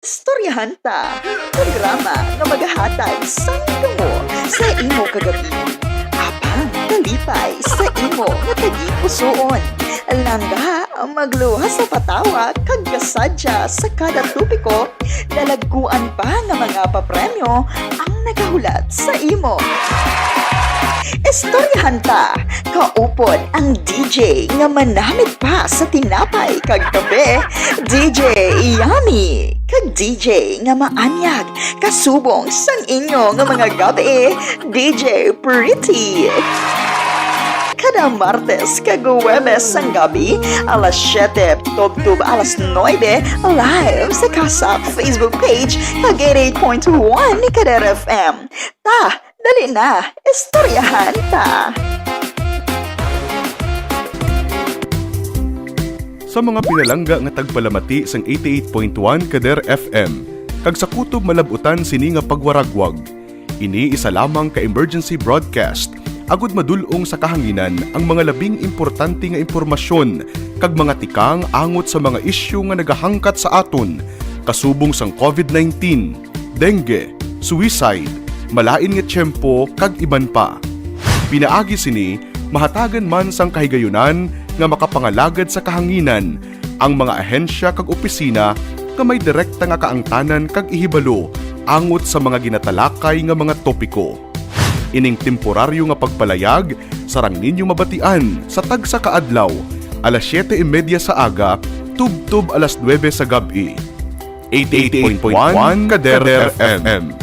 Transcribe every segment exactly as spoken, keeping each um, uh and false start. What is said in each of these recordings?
Istoryahan Ta, programa nga magahatag sang damo sa imo kagabi, apang kalipay sa imo nga tagipusoon. Langga, magluwas sa patawa kag kasadya sa kada topiko, dalagkuan pa nga mga papremyo ang nagahulat sa imo. Istoryahan Ta, kaupod ang D J nga manamit pa sa tinapay kag kape, D J Yummy, kag D J nga maanyag kasubong sang inyo nga mga gabi, D J Pretty. Kada Martes kag Huwebes sang gabi, alas siyete tubtob alas nuebe, live sa Kasap Facebook page kag eighty-eight point one Kader F M. Ta, dali na, istoryahan ta. Sa mga pinalangga nga tagpalamati sang eighty-eight point one Kader F M, kag sa kutob malab-utan sini nga pagwaragwag, ini isa lamang ka emergency broadcast, agud madul-ong sa kahanginan ang mga labing importante nga impormasyon kag mga tikang angot sa mga isyu nga nagahangkat sa aton, kasubong sang covid nineteen, dengue, suicide, malain nga tiyempo, kag iban pa. Pinaagi sini, mahatagan man sang kahigayunan nga makapangalagad sa kahanginan ang mga ahensya kag opisina nga may direkta nga kaangtanan kag ihibalo angot sa mga ginatalakay nga mga topiko. Ining temporaryo nga pagpalayag sarang ninyo mabatian sa tagsa ka adlaw, alas siyete y media sa aga tubtob alas nuebe sa gab-i. Eighty-eight point one Kader F M.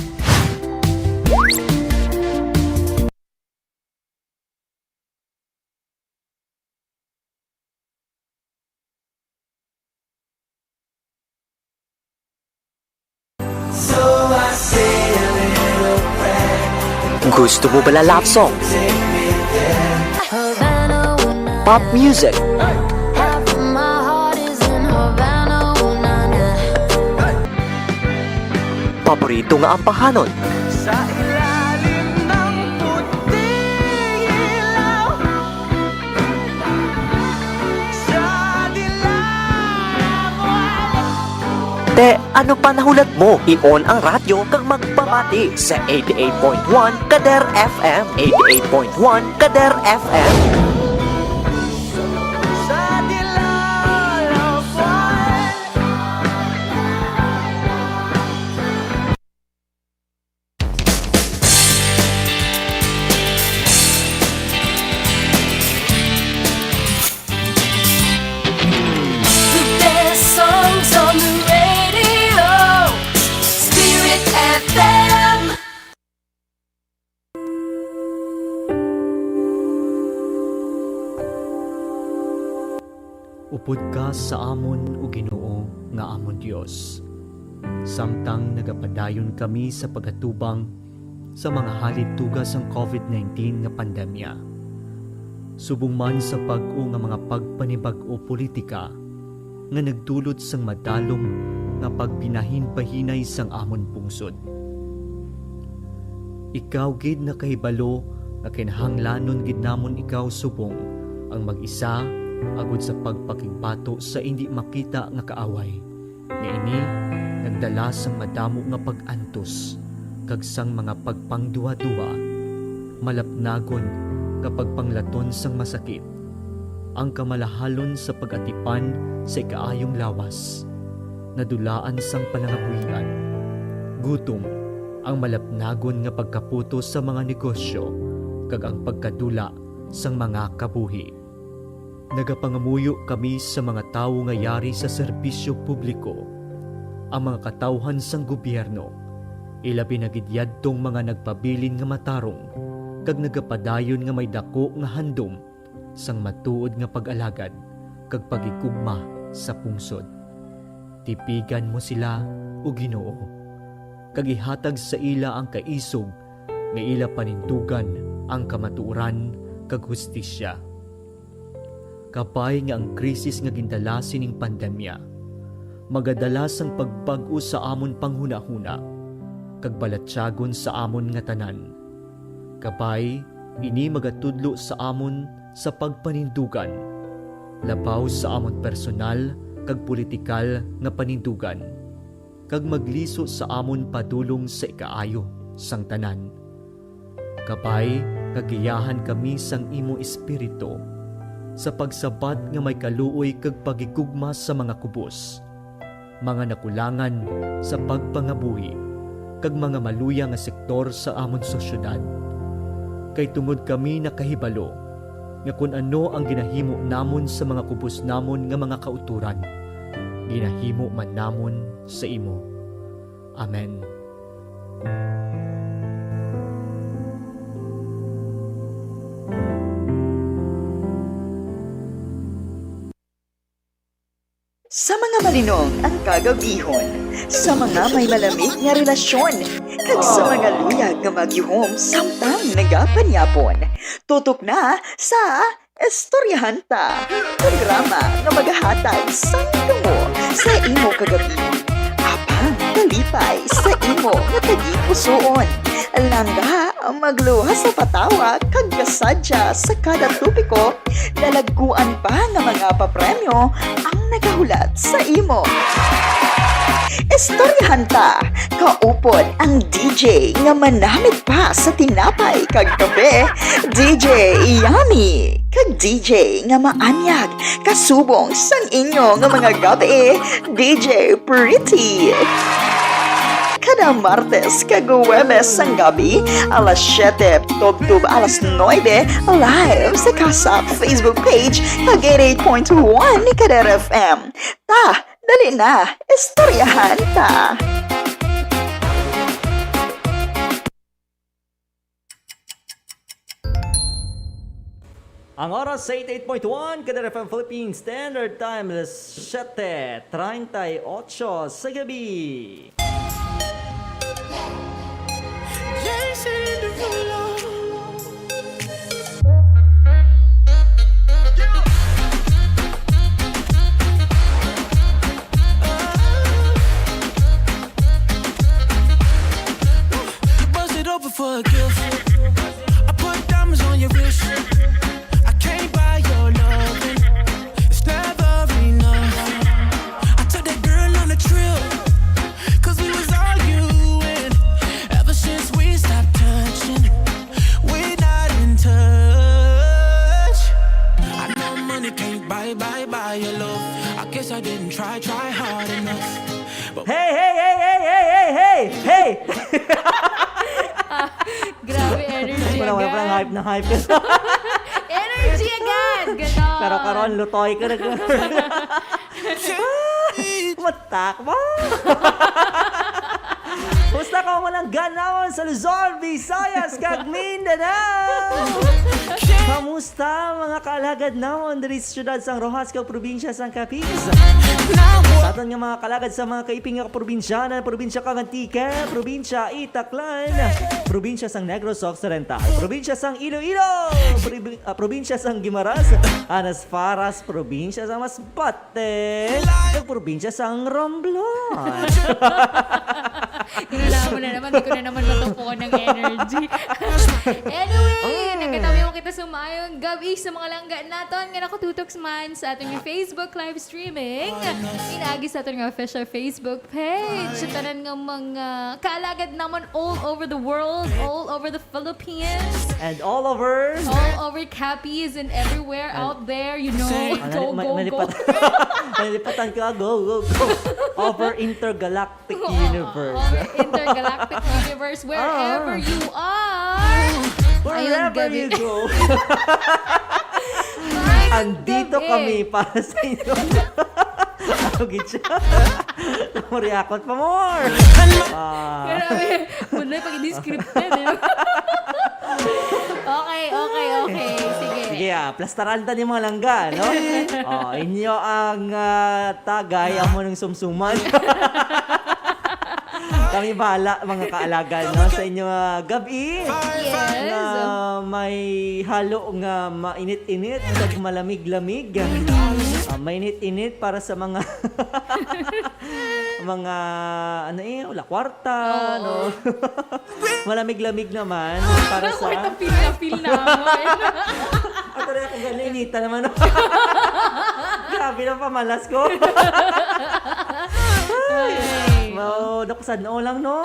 Gusto mo bala love song? Pop music? Paborito nga ambahanon? Sa ilalim ng puting ilaw, sa dilaw. Te, ano pa nahulat mo? I-on ang radyo kag magpamati sa eighty-eight point one Kader F M. Eighty-eight point one Kader F M. Sa dilaw. The best songs on the radio. Spirit F M. Upod ka sa amon, O Ginoo, nga amon Dios, samtang nagapadayon kami sa pag-atubang sa mga halituga sang covid nineteen nga pandemya, subong man sa bag-o nga mga pagpanibag-o politika nga nagdulot sang madalom nga pagbinahinbahinay sang amon pungsod. Ikaw gid nakahibalo nga kinahanglanon gid namon ikaw subong ang mag-isa, agod sa pagpakigbato sa indi makita nga kaaway, nga ini nagdala sang madamo nga pag-antos kag sang mga pagpangduhaduha, malapnagon nga pagpanglaton sang masakit, ang kamalahalon sa pag-atipan sa ikaayong lawas, nadulaan sang palangabuhian, gutom, ang malapnagon nga pagkaputos sa mga negosyo, kag ang pagkadula sang mga kabuhi. Nagapangamuyo kami sa mga tawo nga yari sa serbisyo publiko, ang mga katawhan sang gobyerno, ilabi na gid yadtong mga nagpabilin nga matarong kag nagapadayon nga may daku nga handom sang matuod nga pag-alagad kag paghigugma sa pungsod. Tipigan mo sila, O Ginoo, kag ihatag sa ila ang kaisog nga ila panindugan ang kamatuoran kag hustisya. Kabay nga ang krisis nga gindala sining pandemya magadala sang pagbag-o sa amon panghunahuna kag balatyagon sa amon nga tanan. Kabay, ini magatudlo sa amon sa pagpanindugan, labaw sa amon personal kag politikal nga panindugan. kag magliso sa amon padulong sa ikaayo sang tanan. Kabay kag giyahan kami sang imo Espiritu, sa pagsabat nga may kaluoy kag paghigugma sa mga kubos, mga nakulangan sa pagpangabuhi, kag mga maluya nga sektor sa amon sosyedad. Kay tungod kami nakahibalo nga kon ano ang ginahimo namon sa mga kubos namon nga mga kautoran, ginahimo man namon sa imo. Amen. Sa mga malinong ang kagabihon, sa mga may malamig nga relasyon, kag sa mga luyag nga magihom samtang nagapanyapon. Tutok na sa Istoryahan Ta, programa nga magahatag sang tungo sa imo kagabi. Apang kalipay sa imo nga tagipusoon. Langga, magluha sa patawa kag kasadya sa kada topiko. Dalagkuan pa nga mga papremyo ang nagahulat sa imo. Istoryahan Ta, kaupod ang D J nga manamit pa sa tinapay kag kape, D J Yummy, kag D J nga maanyag, kasubong sang inyo nga mga gabi, D J Pretty. Kada Martes kag Huwebes sang gabi, alas siyete tubtob alas nuebe, live sa Kasap Facebook page kag eighty-eight point one Kadar F M. Ta, dali na, istoryahan ta. Ang oras sa eighty-eight point one Kadar F M Philippine Standard Time, alas siyete treinta y ocho sa gabi. Bust it open for a gift. I put diamonds on your wrist. I can't buy your loving. It's never enough. I took that girl on a trip. 'Cause we was arguing. Ever since we stopped touching, we not in touch. I know money can't buy, buy, buy your love. I guess I didn't try, try hard enough. Hey, hey, hey, hey, hey, hey, hey, hey! Grabe energy agad. Wala, wala, wala, hype na hype. Energy agad! Ganon. Pero karon, lutoy ka na. Matak mo! Kumusta ka, mga langga namon sa Luzon, Visayas, kag Mindanao? Kamusta, mga kaalagad namon diri sa siyudad sang Roxas kag probinsya sang Capiz? Sa aton nga mga kaalagad sa mga kaiping nga probinsya, na probinsya kang Antique, probinsya Itaklan, probinsya sang Negros Occidental, probinsya sang Iloilo, probi-, ah, probinsya sang Guimaras, and as far as probinsya sang Masbate, kag probinsya sang Romblon. Kinailangan mo na naman, di ko na naman matupuan ng energy. Anyway, Mm. nagkatabi mo kita sa maayong gabi sa mga langga naton nga nakatutok man sa aton nga Facebook live streaming. Inaagi sa aton nga official Facebook page. Sa tanan nga mga kaalagad namon all over the world, all over the Philippines. And all over. All over Capiz and everywhere And out there, you know. Ano, Go, ma-, go, go. malipat-, malipatan ko, ah, go, go, go. Over intergalactic Oo, universe. over intergalactic universe, wherever Ah. you are. Wherever Ayun, gabi. you go. Maayong Andito gabi. kami para sa inyo. Ano gid siya? Mariakot pa more. Ah. Grabe. Wala pag hindi scripted, eh. Okay, okay, okay. Sige. Sige, ah, plastaran ta ni mga langga, no? Oh, inyo ang, ah, tagay, amo nang sumsuman. Kami bahala, mga kaalagan, no? Sa inyo, ah, gab-i Yes. nga may halo nga mainit-init kag malamig-lamig. Mm-hmm. Ah, mainit-init para sa mga, mga, ano eh, wala kwarta, Oo. no? Malamig-lamig naman para sa Wala, feel na feel na mo, eh. Ato rin ako gani, inita naman. Grabe na pamalas ko. Ay. Oh, naku, sad-o lang, no?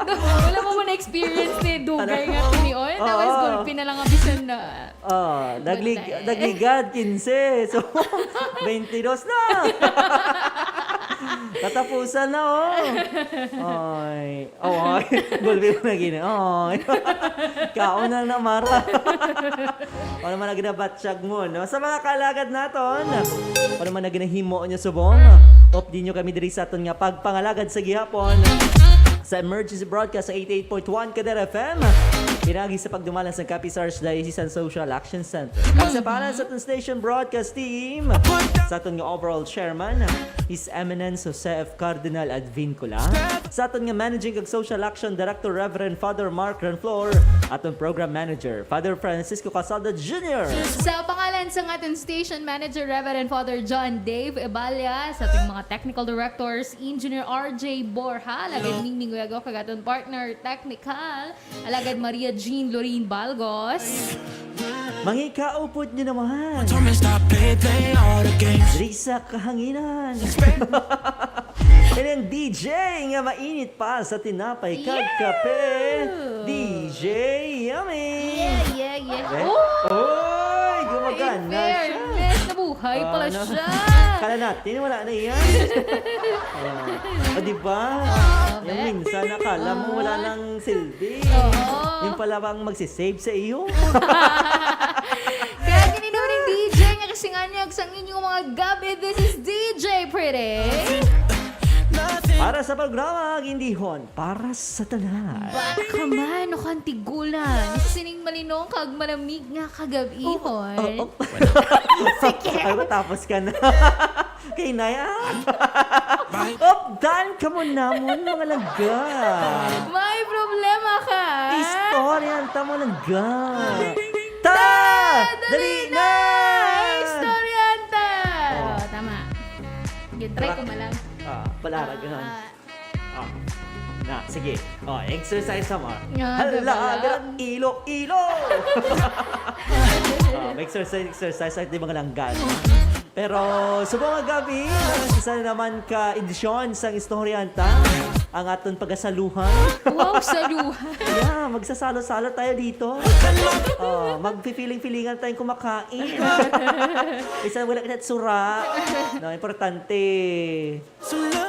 Wala mo mo na-experience ni dugay nga kini, oy. Tapos Oo. gulpi na lang ang bisan na. Oh, naglig-, Wala. nagligad, quince. So, twenty-dos na. Katapusan na, oh. Ay. Oh, ay. Gulpi mo na gini. Ay. Kaon lang na, Mara. Wala man na ginabatyag mo, no? Sa mga kaalagad naton, wala man na ginahimo nyo subong. Updi nyo kami diri sa aton nga pagpangalagad sa gihapon. Sa emergency broadcast sa eighty-eight point one Kadera F M. Pinagi sa pagdumalan sa Capiz Archdiocesan Social Action Center. Kag sa pangalan sa aton station broadcast team, sa aton nga overall chairman, His Eminence Jose F. Cardinal Advincula, sa aton nga managing kag social action director, Reverend Father Mark Ranflor, aton program manager, Father Francisco Casada Junior Sa pangalan sa aton station manager, Reverend Father John Dave Ebalia, sa ating mga technical directors, Engineer R J Borja, lagad Mingming Uyago, kag aton partner technical, Alagad Maria Jean Lorraine Balgos. Mangikaupod nyo naman. Told me stop play, play all the games. Diri sa kahanginan. And then D J nga mainit pa sa tinapay kag Ew! kape. D J Yummy. Yeah, yeah, yeah. Eh? Oh! Oy, gumagana In siya. fairness, nabuhay pala Ah, no. siya. Kala natin, wala na yan. Oh. O, di ba? Oh, Yung bet. minsan, akala mo wala Oo. nang silbi. Oo. Yung pala bang magsisave sa iyo? Kaya gini naman yung D J nga kasinganyag sa inyong mga gabi. This is D J Pretty. Para sa programa, Gindihon, para sa tanan. Baka man, o kantigulan. Sa sining malinong kag malamig nga kagabihon. Oh, oh, oh. Sige. Ay, matapos ka na. Kay Nay, ah. Updan ka mo namon, mga langga. May problema ka? Istoryahan ta mo, langga. Ta! Ta! Dali Dali na! na! Istoryahan ta! Oh. Oh, tama. Yun, try ko Tara. malang. Ah, palarag, Ah, ganun. ah. Ah. Na, sige. Oh, exercise sa mga. Nga, Hala, diba? Ganun, ilo, ilo! Ah, mag-exercise, exercise, ay, di mga langgan. Pero, subong nga gabi, isa na naman ka edisyon sang Istoryahan Ta, ang aton pagasaluhan. Wow, saluhan. Yeah, magsasalo-salo tayo dito. Oh, magpi-feeling-feelingan tayong kumakain. Isa wala kita sura. No, importante,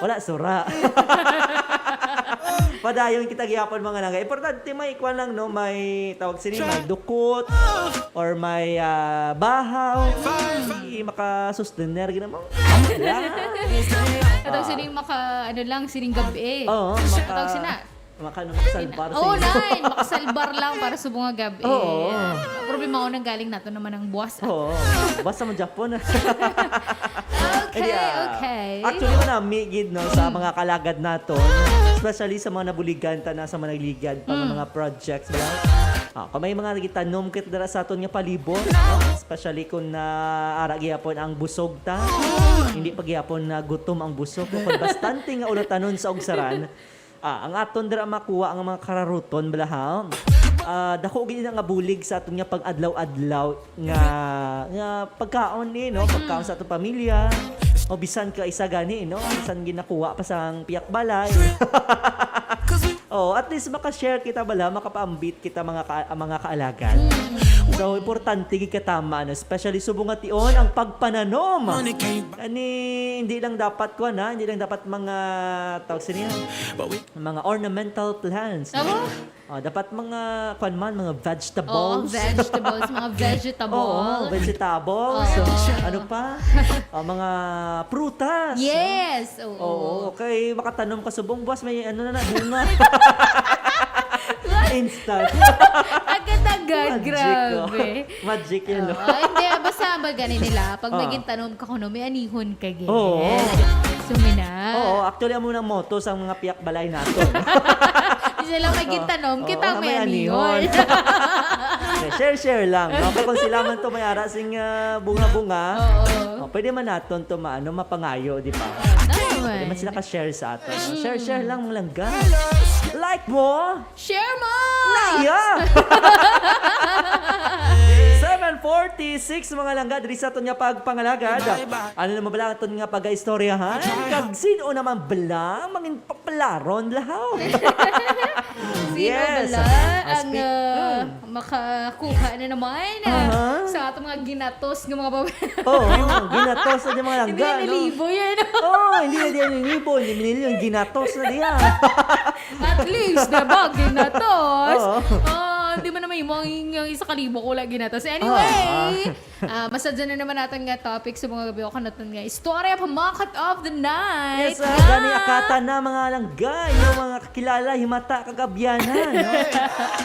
wala sura. Padayon kita gihapon, mga langga. Importante may kwan lang, no? May tawag sini, may dukot or may, ah, bahaw. Ay, makasustener, gina mo. Wala. Katong Ah. sining maka, ano lang, sining gabi. Oo, Katong maka-, sina. maka-, ano, makasalbar sa Oo, inyo. nine. Makasalbar lang para subong nga gabi. Oo. Problema ko nang galing nato naman ang buwas. Oo. Basta mo Japon. Okay, Hindi, ah, okay. actually, manami gid, no, sa Mm. mga kalagad nato, especially sa mga nabuligan ta na sa mga nagligad pa nga Mm. mga projects, ba? Ah, kung may mga nagitanom kit dira sa aton nga palibot, especially kung naara gihapon ang busog ta, hindi pa gihapon na gutom ang busog, kung bastante nga ulatanon sa ugsaran, ah, ang aton dira makuha ang mga kararuton, bala, ha? Ah, dako gid na nga bulig sa aton nga pag-adlaw-adlaw nga, nga pagkaon ni, no? Pagkaon sa aton pamilya, o bisan ka isa gani, no? Bisan ginakuha pa sang piyak balay. Oh, at least maka-share kita bala, makapaambit kita, mga ka-, mga kaalagad. Mm. So, importante gid katama, ano, especially subong nga tion ang pagpananom. Ani, hindi lang dapat kuan, ha, hindi lang dapat mga, tawag sini, mga ornamental plants, no? Amo? Oh, dapat mga kuan man, mga vegetables. Oo, vegetables, mga vegetables. Oo, vegetables. Oo. Ano pa? Oh, mga prutas, no? Yes. Oo. Oo, kay makatanom ka subong, buwas may ano na na, bunga. Instant. Agad-agad, Magic, oh. grabe. Magic yun, no? Oo, hindi, basta ba gani nila, pag Ah. may gintanom ka kuno, may anihon ka, gid. Oo. Sumina. Oo, actually, amo nang motto sa mga piyak balay nato. Di sila may gintanom, Oo, kita oo, may may anihon. anihon. Okay, share-share lang, no? Kung sila man to may ara sing, ah, bunga-bunga, Oo. oh, pwede man naton to maano, mapangayo, di ba? Tama Pwede man man. sila ka-share sa aton. Mm. Share-share lang, mga langga. Like mo! Share mo! Naya! Seven forty-six, mga langga, diri sa aton nga pagpangalagad. Ano naman bala aton nga pag-istoryahan? Kag sino naman bala mangin papalaron lahaw? Sino Yes. bala Ah, ang spe- ah, Mm. makakuha na naman ah, Aha. sa atong mga ginatos nga mga babae? Oo, ginatos na yung mga Hindi langga, na no? libo yan. Oo, hindi na diyan yung libo, hindi minili yung ginatos na diyan. At least, diba, ginatos? Oo. Oh, di man naman yung, yung isa ka libo ko lang ginatos. Anyway, Ah. ah, masadya na naman natin nga topic sa mga gabi o kanatan nga istorya, pamakot of the night. Yes, ah, Nga! gani akatan na mga langga, yung mga kakilala, himata, kag abyanan, no?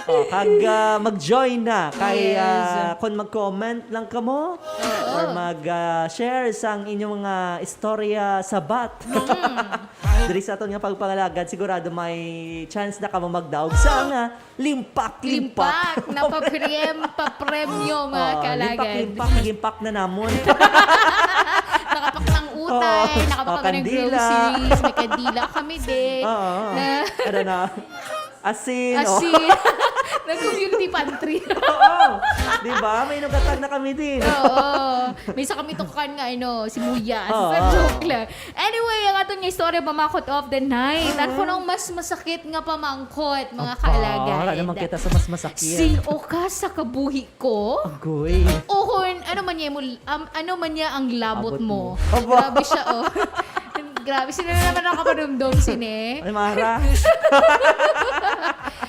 Oh, kag ah, mag-join na kay Yes. ah, kung mag-comment lang kamo or mag-share sang inyong mga istorya sabat. Diri sa aton nga pagpangalagad, sigurado may chance na kamo magdaog sa nga limpak-limpak. Limpak, napaprem-, papremyo, mga Oh, kalagad. limpak-limpak, limpak na namon. Nakapaklang utay, Oo. nakapaklang Oh, kandila. groceries, may kandila kami, de. Oo. Na Ano na? Asin, oh. Asin. Nag-community pantry. Oo. Di ba? May nugatag na kami din. Oo. May isa kami tukan nga, ano, sibuyas. Oo. Sa joke lang. Anyway, ang aton nga istorya, pamakot of the night. Ano Mhm. nang mas masakit nga pamangkot, mga Aba, kaalagad? wala naman kita sa mas masakit. Sin-o ka sa kabuhi ko? Agoy. O kung ano man niya mo, um, ano man niya ang labot Abot mo. mo. Aba. Grabe siya, oh. Grabe, sino na naman nakapanumdom sini? Ay, Mara.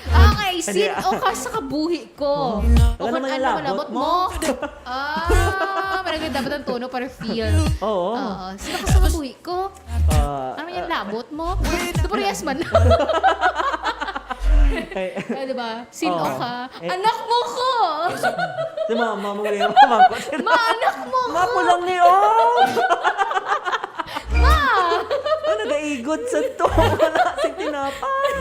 Okay, Hindi, sin-o ka sa kabuhi ko? Wala O kung naman ang ano labot labot mo? mo? Ah, malagay dapat ang tono para feel. Oo. Oo. Sin-o ka sa kabuhi ko? Ah, Ano yung ah, labot mo? Ito parehas man. Ay. Ah, diba? Sin-o Oo. ka? Eh. Anak mo ko! Si mama mo yung pamangkot. Ma, anak mo ko! Ma, pulang ni, oh! Ma! Ah, nagaigot sa to. Wala si tinapay.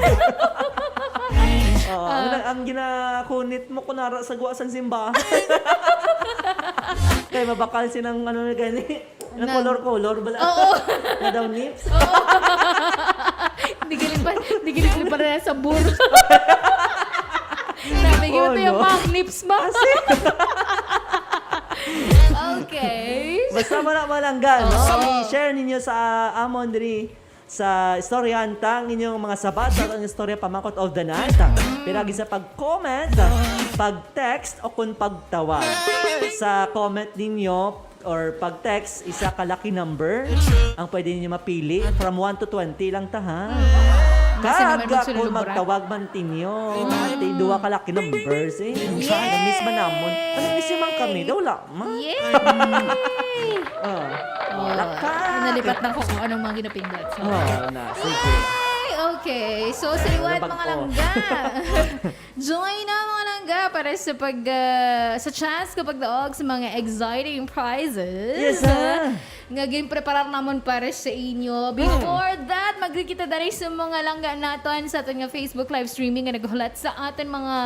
Oo, Ah. ang, ang ginakunit mo kunara sa guwa sang simbahan. Kay mabakal sinang ano na gani. Ang Na- color-color bala. Oo. Na daw nips. Oo. Hindi galing pa, hindi galing pa na sa bur. Sabi ko, Oh, ito yung no. mga nips mo. Kasi Okay. Basta mo na malangga, no? Oo. I-share ninyo sa amon diri sa istoryahan ta ang inyong mga sabat sa ang istorya pamakot of the night. Pero agi sa pag-comment, pag-text o kung pagtawag. Sa comment ninyo, or pag-text, isa ka lucky number ang pwede ninyo mapili. From one to twenty lang ta, ha? Basta Kag naman kung magsulubra. magtawag man tinyo, ti duwa ka lucky numbers, eh. Yay! Na-miss man namon. Ano, miss man kami? Daw wala man. Yay! Ah. Oh, Laka! nalipat na ko kung anong mga ginapindot. So, Oh, na. Sige. Yay! Okay. So, sa liwat, Nabag mga ko. langga. Join na, mga langga, para sa pag, ah, sa chance ka pagdaog sa mga exciting prizes Yes, ha? nga ginpreparar namon para sa inyo. Before that, mag-greet kita dali sa mga langga naton sa aton nga Facebook live streaming nga naghulat sa aton mga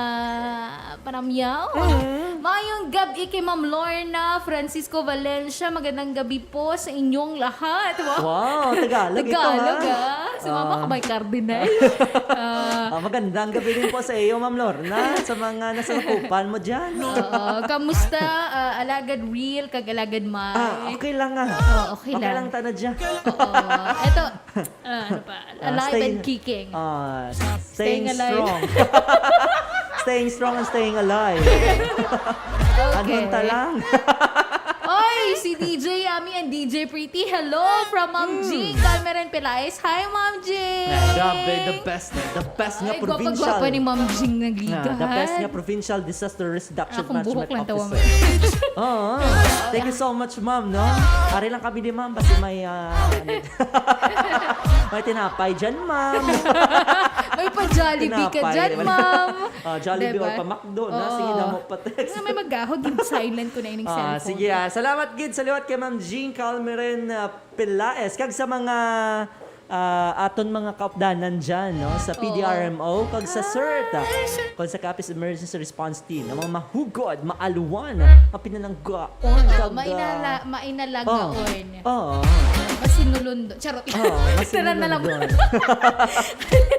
panamyaw. Mm. Mayong gab-i kay Ma'am Lorna Francisco Valencia. Magandang gabi po sa inyong lahat. Wow. Wow, Tagalog ito, Tagalog, ha? ah. Si Mama Ah. ka may Cardinal. Ah. Ah, magandang gabi din po sa iyo, Ma'am Lorna, sa mga nasakupan mo dyan. Oo. Kamusta, ah, Alagad Real kag Alagad Mai? Ah, okay lang, ah. Oo, okay Okay lang. lang, tana dyan. Oo. Eto, ah, ano pa? Ah, Alive stay and kicking. Ah, Staying staying alive. strong. Staying strong and staying alive. Okay. Anhon ta lang. Oy, si D J Yummy and D J Pretty. Hello from Ma'am Mm. Jean Calmeran Pelaez. Hi, Ma'am Jean. Grabe, the best, the best nga Ay, provincial. gwapa-gwapa ni Ma'am Jean nagliga. Ah, the best nga provincial disaster risk reduction Akong buhok management lang tawag. officer. Oo. Thank you so much, ma'am, no? Ari lang kami ni ma'am, basta may, ah, ano, may tinapay dyan, ma'am. May pa Jollibee ka Tinapay, dyan, wala. ma'am. Ah, Jollibee Diba? or pa McDo, na. Oo. Sige, damo pa text. Nga may maggahod, yung silent ko na ining Ah, cellphone. sige, ah. Salamat gid sa liwat kay Ma'am Jean Calmeren, ah, Pelaez. Kag sa mga ah, aton mga kaupdanan dyan, no? Sa Oo. P D R M O, kag sa Ah, CERT, ah, yes, sir. kag sa Capiz Emergency Response Team, ang mga mahugod, maalwan, mapinalanggaon, Oo, kag, mainala-, ah, mainalagaon. Oo. Oo. Masin-, Lulundon. Charot. Oh, mas Tanan na lang. London.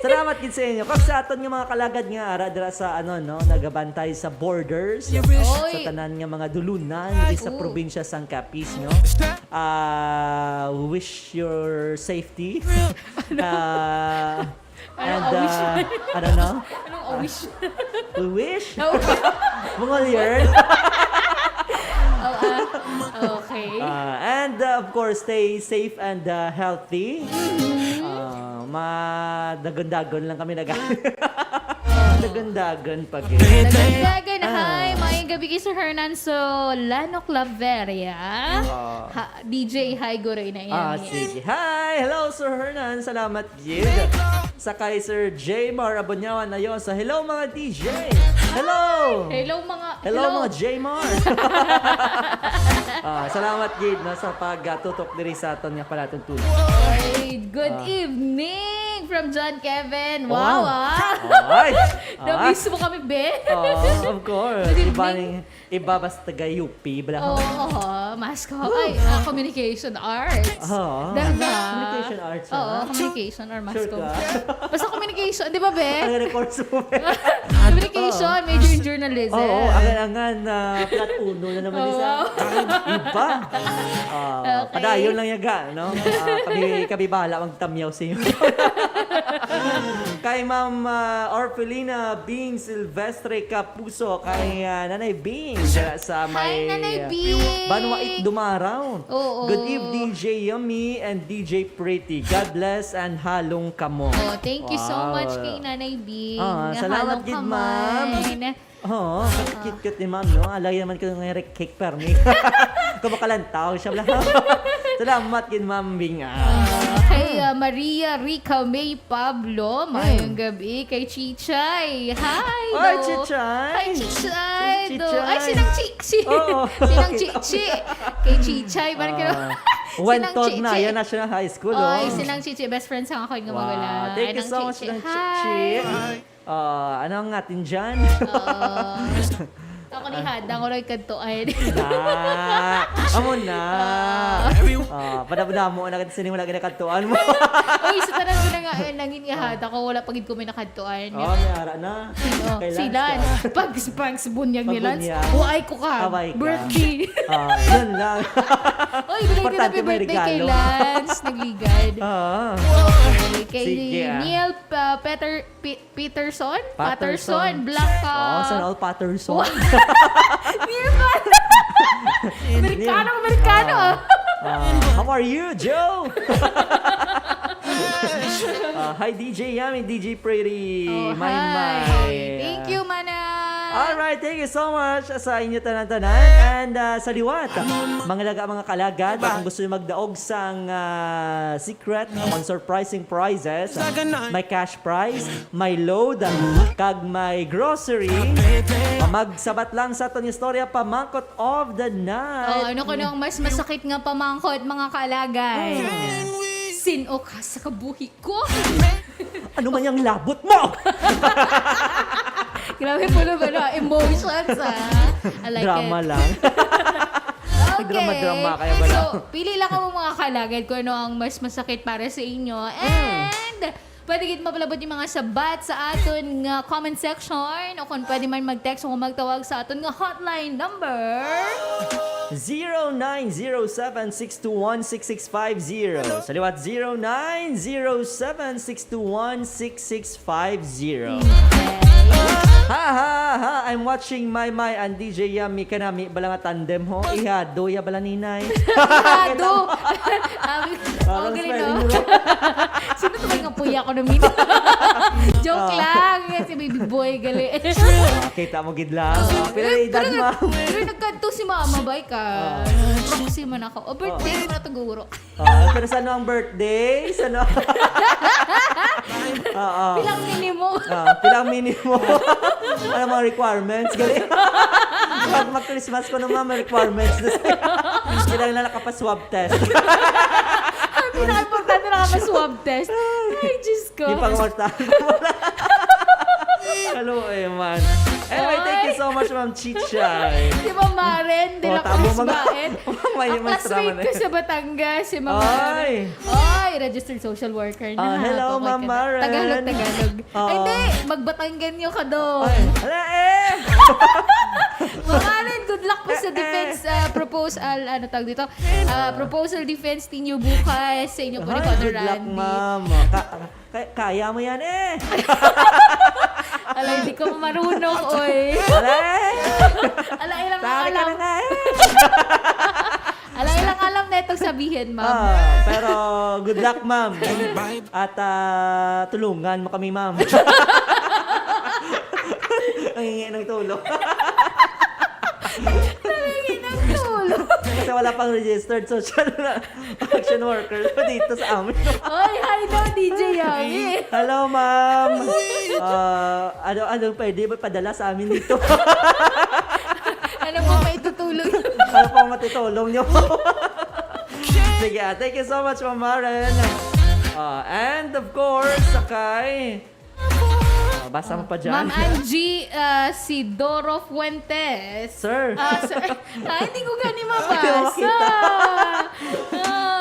Salamat gid sa inyo. Kag sa aton nga mga kalagad nga ara dira sa ano no, nagabantay sa borders, sa Oy. tanan nga mga dulunan diri sa Oo. probinsya sang Capiz, no? Ah, we wish your safety. Ah, and Ano, wish? uh, I don't know. Anong a wish? We wish. Oh, Mongolier. oh, ah, okay. Uh, and uh, of course, stay safe and uh, healthy. Uh, madagon-dagon lang kami nag Dagon-dagon pa gid. Dagan-dagan, Ah. hi! Maayong gabi kay Sir Hernan Solano Claveria. Ah. Ha, D J, hi, guro, ina, ina, Ah, ina. Sige. Hi! Hello, Sir Hernan. Salamat gid. Sa kay Sir J Mar Abunyawan Ayosa. Hello, mga D J! Hello! Hello, mga... Hello, mga J Mar! Ah, salamat gid no, sa pagtutok diri sa aton nga palatuntunan. Ay, good Ah. evening from John Kevin. Wow. Wow, ah. Ay! Na-miss mo kami, be. Oh, of course. Good Iba evening. ning, iba basta taga U P, bala. Oo, mas ko. Ay, ah, communication arts. Oo. Daga. Communication arts, Oo, ah. communication or mass Sure com. ka? Basta communication, di ba, be? Ang record mo, be. Communication, major in journalism. Oo, angan-angan na flat uno na naman isa. Oo. Iba. Ah, Okay. Padayon lang yaga, no? Ah, kami, kami bahala magtamyaw sa inyo. Kay Ma'am ah, Orphelina Bing Silvestre Capuso, kay ah, Nanay Bing, sa, sa may Hi, Nanay Bing! Banwait Dumaraw. Oo. Good evening, D J Yummy and D J Pretty. God bless and halong kamo. Oh, thank you so Wow. much kay Nanay Bing. Ah, Nga salamat halong gid, kamay ma'am. na Oo, cute-cute ni ma'am, no? Alay naman ko nga cake permi. Kung makalantaw siya, bla. Salamat gid, ma'am Bing. Ah. Kay uh, Maria Rica May Pablo, maayong gabi. Kay Chichay, hi! Hi, do. Chichay! Hi, Chichay! Chi- Do. Chichay. Ay, sinang Chichi? Oo. Sinang Chichi? Kay Chichay, parang Ah, kaya... Wentog na, yan National High School, Ay, oh. Sinang Chichi, best friend sa akoy nga Wow. magulang. Thank you Anang so much, Chichi. Nang Hi. Chichi. Ah, ano ang atin dyan? Ah, ako ni Hadang, wala kadtuan. Na. Amo na. Ah, padamo-damo na kasi sining wala ginakadtuan mo. Uy, sa tanan ko na nga, eh, nangin nga hata ko, wala pa gid ko may nakadtuan. Oh, may ara na. Oh, Kay si Lance Lance. ka. Pag, pag bunyag ni Lance. Pagbunyag. Wa ay ko ka. Away ka. Birthday. Ah, yun lang. Oy, bigay ko na Importante happy may birthday kay regalo. Lance. Nagligad. Ah. Okay, kay Sige, ah. Neil uh, Peter, Pe- Peterson? Patterson. Black. Oh, Uh, sana all Patterson. Neil Pat- Amerikano, Amerikano. Ah, ah, how are you, Joe? Ah, hi, D J Yummy, D J Pretty. Oh, May, hi. may. Thank you, Mana. Alright, thank you so much sa inyo tanan-tanan. And uh, sa liwat, mga laga, mga kalagad, kung gusto nyo magdaog sang uh, secret on surprising prizes, may cash prize, may load, kag may grocery, magsabat lang sa aton istorya, pamangkot of the night. Oh, ano ko nung mas masakit nga pamangkot, mga kalagay? Sino ka sa kabuhi ko? Ano man yung labot mo? Grabe po naman, ah. Emotions, ah. I like Drama it. lang. Okay. Drama-drama kaya ba So, lang? Pili lang kamo, mga kalagad, kung ano ang mas masakit para sa inyo. And pwede gid mapalabot yung mga sabat sa aton nga comment section o kung pwede man mag-text o magtawag sa aton nga hotline number. Zero nine zero seven six two one six six five zero. Sa liwat, zero nine zero seven six two one six six five zero. Ha, ha, ha! I'm watching Maymay and D J Yummy. Kanami bala nga tandem ho. Ihado ya bala ninay. Hado! Ang Parang galing, spelling no? mo. Sino to nga puya ko namin? Joke Ah. lang. Si baby boy, gali. Ah, kita mo gid lang. Ah, pila na edad, pero, ma'am? Pero nagkadto si mama, bay ka. Ah. Proxy man ako. O, birthday ko na to, guro. Ah, pero sa ano ang birthday? Sa ano? Oo. Pilang minimo. Ah, pilang minimo. Ano mga requirements? Gali. Pag mag-Christmas ko naman, may requirements na sa'yo. Kailangan na nakapa-swab test. Pinaka-importante na ka swab test. Ay, Diyos ko. Yung pangorta. Hello, eh, man. Anyway, thank you so much, Ma'am Chichay. Si Ma'am Maren de Oh, la tamo, Cruz mga Baet. May, Ang may classmate drama na ko yun. Sa Batangas, si Ma'am Maren. Ay. Ay, registered social worker na. Ah, hello, Okay Ma'am ka na. Maren. Tagalog, Tagalog. Oo. Ay, hindi. Magbatanggenyo ka doon. Ay, ala eh! Ma'am Maren, good luck po sa Eh, eh. defense, ah, proposal. Ano tawag dito? Ah, proposal defense ninyo bukas sa inyo po ni Ay, Father good luck, Randy. Ma'am. Ka- Kay-, kaya mo yan eh. Alay, di ko marunong, oy. Alay! Alay lang ang Sabi ka alam. Na nga eh. Alay lang alam na itong sabihin, ma'am. Ah, pero good luck, ma'am. At ah, tulungan mo kami, ma'am. Nangingi ng tulong. Nangingi ng tulong. Kasi wala pang registered social na action worker dito sa amin. Oy, hi daw, D J Yami. Hello, ma'am. Ah, ano, ano pwede mo padala sa amin dito? Ano po maitutulong? Ano pang matutulong niyo? Sige, ah, thank you so much, Ma'am Maren. Ah, and of course, sa kay... Ah, basa mo pa dyan. Ma'am Angie, ah, si Doro Fuentes. Sir. Ah, sir. Ah, hindi ko gani mabasa. Hindi mo makita.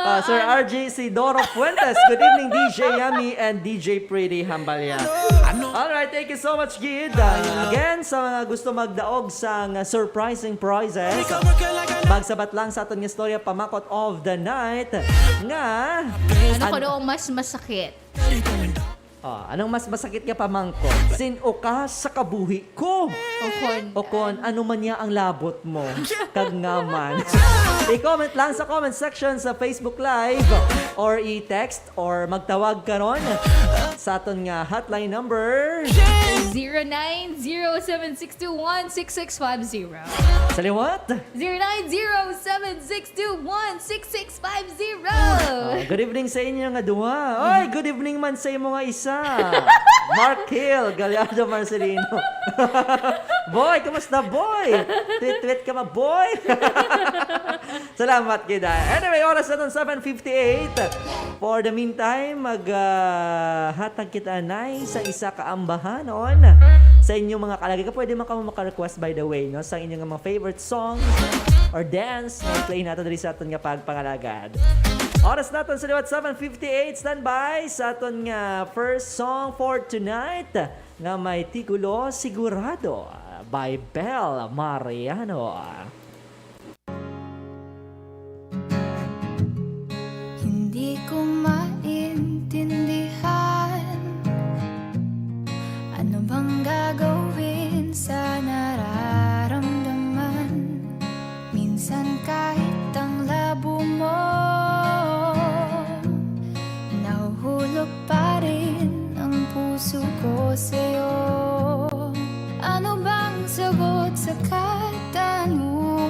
Ah, Sir ah, R G, si Doro Fuentes. Good evening, D J Yami and D J Pretty Hambalya. All right, thank you so much, Gid. Ah, again, sa mga gusto magdaog sang surprising prizes, magsabat lang sa aton nga istorya, pamakot of the night, nga Ano an- ko daw ang mas masakit? Oh, anong mas masakit nga pamangkot? Sin-o ka sa kabuhi ko? O kon. O kon, ano man niya ang labot mo? Kag nga man. I-comment lang sa comment section sa Facebook Live or i-text or magtawag karon sa aton nga hotline number. Zero nine zero seven six two one six six five zero. Sa liwat? Zero nine zero seven six two one six six five zero. Ah, good evening sa inyo nga duha. Oy, good evening man sa imo nga isa. Mark Hill, Gallardo Marcelino. Boy, kumusta, boy? Tweet-tweet ka ma, boy. Salamat, Gid. Anyway, oras naton seven fifty-eight. For the meantime, mag, ah, hatag kita anay sa isa ka ambahanon sa inyong mga kalagad. Pwede man kamo maka-request, by the way, no, sa inyong mga favorite songs or dance na play nato diri sa aton nga pagpangalagad. Oras naton sa liwat seven fifty-eight. Standby sa aton nga first song for tonight, nga may titulo Sigurado, by Bel Mariano. Hindi ko maintindihan, ano bang gagawin sa nararamdaman. Minsan kahit ang labo mo, nahuhulog pa rin ang puso ko sa'yo. Ano bang sagot sa katanungan?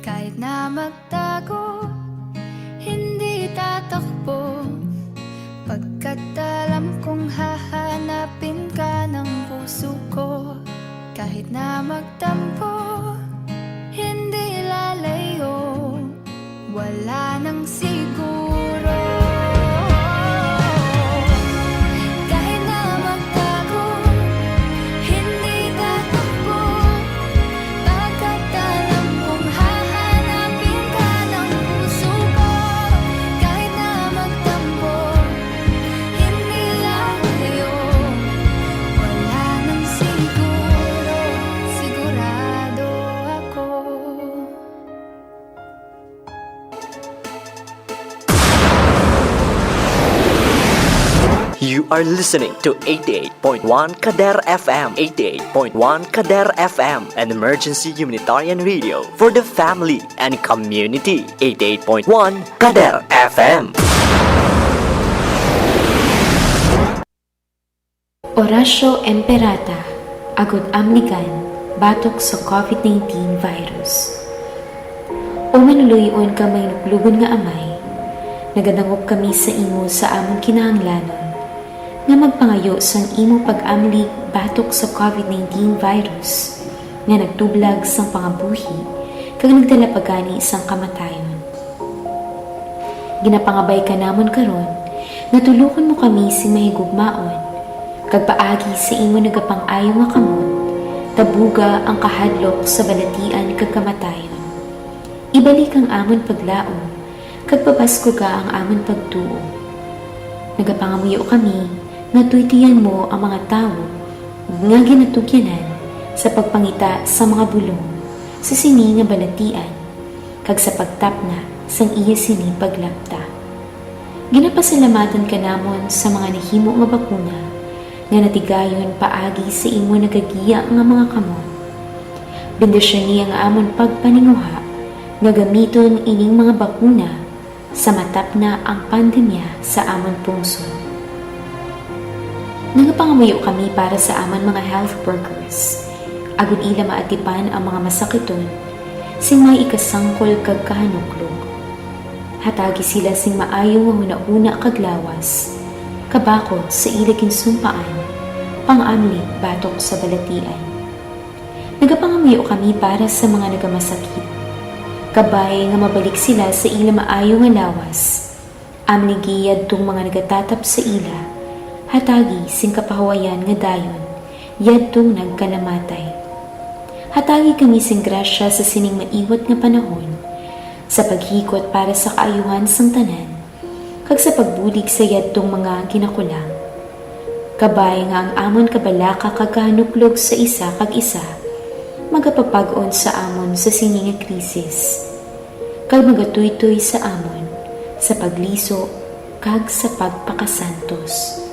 Kahit na magtago, hindi tatakbo. Pagkat alam kong hahanapin ka ng puso ko. Kahit na magtampo, hindi lalayo. Wala nang siguro. Kahit na magtago, hindi tatakbo. Pagkat alam kong hahanapin ka ng puso ko. Kahit na magtampo, hindi lalayo. Wala nang siguro, sigurado ako. You are listening to eighty-eight point one Kader F M. eighty-eight point one Kader F M, an emergency humanitarian radio for the family and community. eighty-eight point one Kader F M. Orasyo Imperata, agud amligan batok sa COVID nineteen virus. O maluloy-on kag mahinuklogon nga Amay, nagadangop kami sa imo sa amon kinahanglanon nga magpangayo sang imo pag-amlig batok sa COVID nineteen virus nga nagtublag sang pangabuhi kag nagdala pa gani sang kamatayon. Ginapangabay ka namon karon nga tulokon mo kami sing mahigugmaon, kag paagi sa imo nagapang-ayo nga kamot, tabuga ang kahadlok sa balatian kag kamatayon. Ibalik ang amon paglaom, kag pabaskuga ang amon pagtuo. Nagapangamuyo kami nga tuytoyan mo ang mga tawo nga ginatugyanan sa pagpangita sa mga bulong sa sini nga balatian kag sa pagtapna sang iya sini paglapta. Ginapasalamatan ka namon sa mga nahimo nga bakuna nga natigayon paagi sa imo nagagiya nga mga kamot. Bendisyoni ang amon pagpaninguha nga gamiton ining mga bakuna sa matapna ang pandemya sa amon pungsod. Nagapangamuyo kami para sa amon mga health workers, agud ila maatipan ang mga masakiton sing may ikasangkol kag kahanuklog. Hatagi sila sing maayo nga hunahuna kag lawas, kabakod sa ila ginsumpaan, pang-amlig batok sa balatian. Nagapangamuyo kami para sa mga nagamasakit. Kabay nga mabalik sila sa ila maayo nga lawas. Amligi yadtong mga nagatatap sa ila, hatagi sing kapahuwayan nga dayon yadtong nagkanamatay. Hatagi kami sing grasya sa sining maiwat nga panahon, sa paghikot para sa kaayuhan sang tanan, kag sa pagbulig sa yadtong mga ginakulang. Kabay nga ang amon kabalaka kag kahanuklog sa isa kag isa magapapag-on sa amon sa sini nga krisis, kag magatuytoy sa amon sa pagliso kag sa pagpakasantos.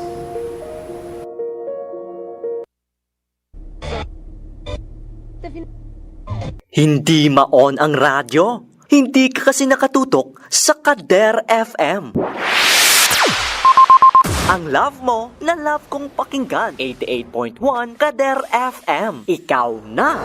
Hindi ma-on ang radyo? Hindi ka kasi nakatutok sa Kader F M. Ang love mo na love kong pakinggan. eighty-eight point one Kader F M. Ikaw na!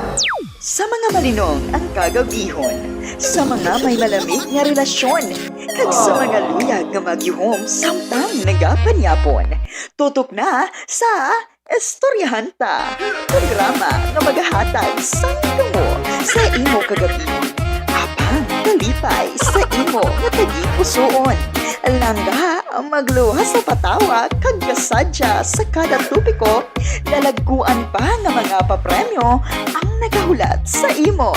Sa mga malinong ang kagabihon, sa mga may malamig nga relasyon, kag sa mga luyag nga magihom samtang nagapanyapon. Tutok na sa Istoryahan Ta, programa nga magahatag sang damo sa imo kagabi. Apang kalipay sa imo nga tagipusoon. Langga, magluwas sa patawa kag kasadya sa kada topiko, dalagkuan pa nga mga papremyo ang nagahulat sa imo.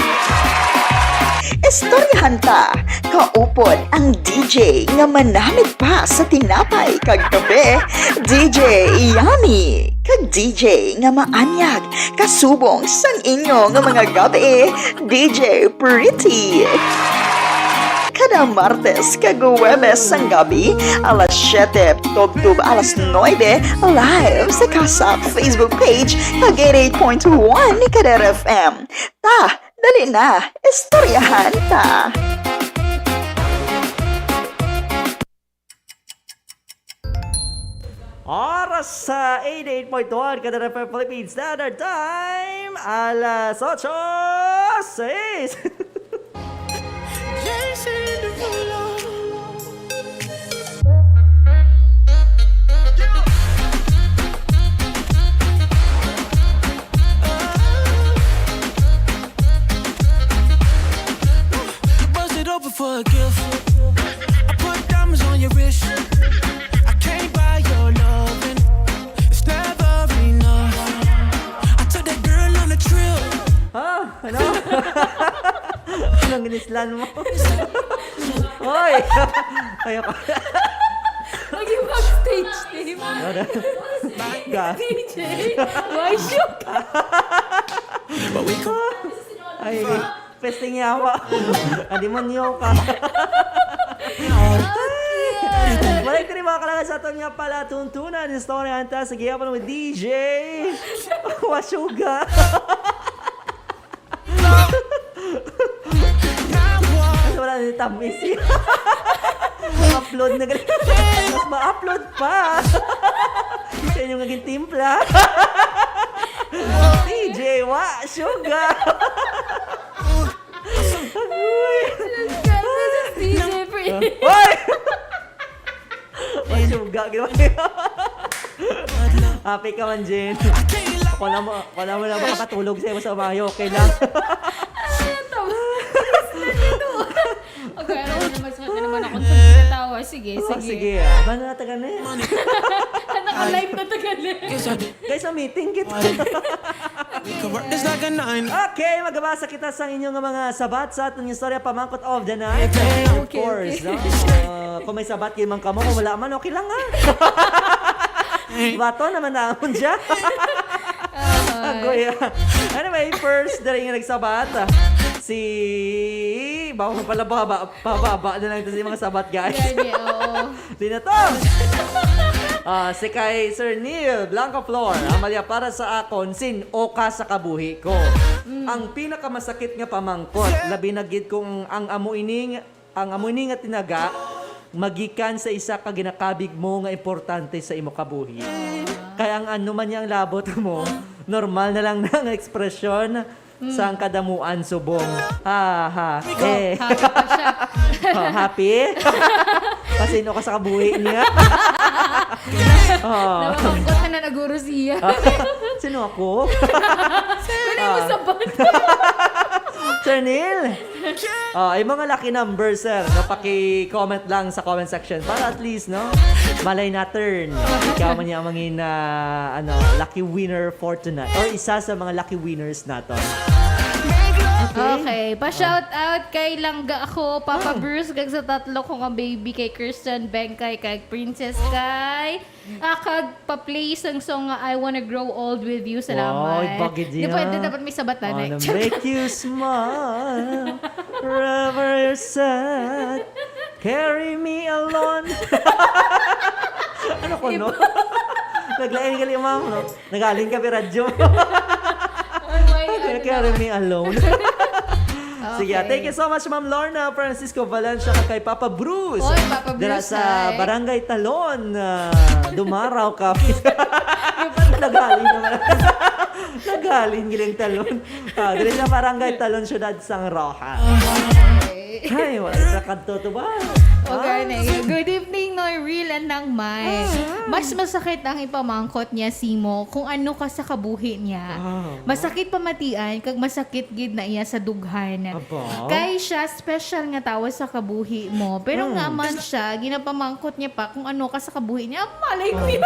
Istoryahan Ta, kaupod ang D J nga manamit pa sa tinapay kag kape, D J Yummy, kag D J nga maanyag kasubong sang inyo nga mga gabi, D J Pretty. Kada Martes kag Huwebes sang gabi, alas siyete tubtob alas nuebe, live sa Kasak Facebook page kag eighty-eight point one ni Kader F M. Ta, dali na, istoryahan ta! Oras sa eighty-eight point one Kader F M Philippine Standard Time, alas otso seis. For a gift, I put diamonds on your wrist. I can't buy your loving. It's never enough. I took that girl on a trip. Ha? Ano? Anong ginislan mo? Hoy! Ayoko. Lagi backstage team. Ga. D J, why shoot? But we come. Ay, pesting yawa. Kademonyo ka. Balik diri, mga kalakas, sa aton nga palatuntunan. Istorya anta sa gihapon with D J Wasuga. Mas wala na ni tamis. Upload na gali. Mas ma-upload pa. Sa inyong naging timpla. D J Wasuga. Agoy. This is D J Free. Hoy! Wasuga, ginawa. Happy ka man, Jen. Ako na mo, ako na mo na makatulog sa imo sa umayo, okay lang. Ano to? Okay, ano ko naman, sakit na naman ako sa katawa. Sige, Oh, sige. Sige, ah. Ano na taga na yan? Naka-live na tagal eh. Guess I did. Guys, sa meeting kita. We can work this like a nine. Okay, magabasa kita sa inyong mga sabat sa aton istorya pamangkot of the night. Of Okay, course, okay. No? Uh, kung may sabat kayo man kamo, kung wala man, okay lang ha. Bato naman naman siya. Agoy. Anyway, first, dali nga nagsabat. ah, Si... Baka pala baba, pababa na lang ito sa mga sabat, guys. Gani, oo. Di na to. Ah, si kay Sir Neil Blanca Flor, Amalia, para sa akon, sin-o ka sa kabuhi ko. Ang pinakamasakit nga pamangkot, labi na gid kung ang amo ining ang amo ini nga tinaga magikan sa isa ka ginakabig mo nga importante sa imo kabuhi. Kay ang ano man niya ang labot mo, normal na lang na nga ekspresyon sang kadamuan subong. Ha, ha. Eh. Happy pa siya. Oh, happy? Pasino ka sa kabuhi niya? Oh. Napamangkot na na naguro siya. Sino ako? Ano yung sabat? Sir Neil? Oh, ay mga lucky number, sir. No, paki-comment lang sa comment section para at least, no? Malay natin. Ikaw man yung mangin, ah, ano, lucky winner for tonight. Or isa sa mga lucky winners nato. Okay, pa-shout out kay Langga ako, Papa Bruce, kag sa tatlo ko nga baby, kay Christian Bengkay, kay Princess Kai, ah, kag pa-play sang song nga I Wanna Grow Old With You. Salamat. Wow, bagid Di niya. Pwede dapat may sabat na Wanna eh. Make you smile wherever you're sad. Carry me alone. Ano ko, no? Naglain gali, ma'am, no? Nagaling ka, radyo. Oh my, ano Carry na. me alone. Sige, Okay. Thank you so much, Ma'am Lorna Francisco Valencia, kag kay Papa Bruce. Oy, Papa Bruce, Dira sa hi. Barangay Talon, ah, Dumaraw ka. Nagaling naman. Nagaling giling Talon. Ah, diri sa Barangay Talon, Siyudad sang Roxas. Ay, wala sa kadto to ba? O gani. Good evening, Noy Real and Nang May. Mas masakit ang ipamangkot niya simo kung ano ka sa kabuhi niya. Ah. Masakit pamatian kag masakit gid na iya sa dughan. Aba. Kay siya special nga tawo sa kabuhi mo. Pero nga man siya, ginapamangkot niya pa kung ano ka sa kabuhi niya. Malay ko yun.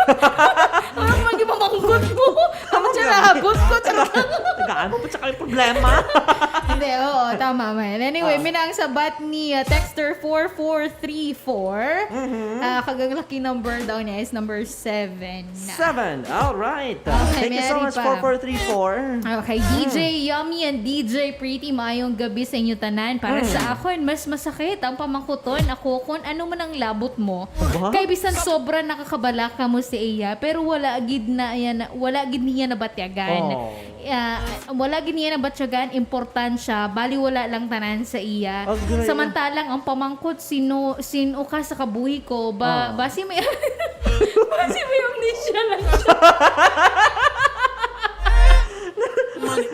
Ano man yung mamangkot mo? Ano siya nahabot ko? Charot. Tagaan mo pa siya kayo problema. Hindi, oo, tama man. Anyway, Ah. may na ang sabat ni uh, Texter four four three four. Ah, kag ang lucky number daw niya is number seven. Seven. All right. Okay, Thank you so meron much, pa. four four three four. Okay, D J Yummy and D J Pretty, maayong gabi sa inyo tanan. Para sa akon, mas masakit ang pamangkuton ako kung ano man ang labot mo. Aba? Kay bisan sobra nakakabalaka mo sa iya, pero wala gid na yan, wala gid niya nabatyagan. Oh. Ah, wala gid niya nabatyagan, importansya, bali wala lang tanan sa iya. Agay. Samantalang ang pamangkot, sino, sino ka sa kabuhi ko, ba, Oh. basi may, basi may amnesia lang siya.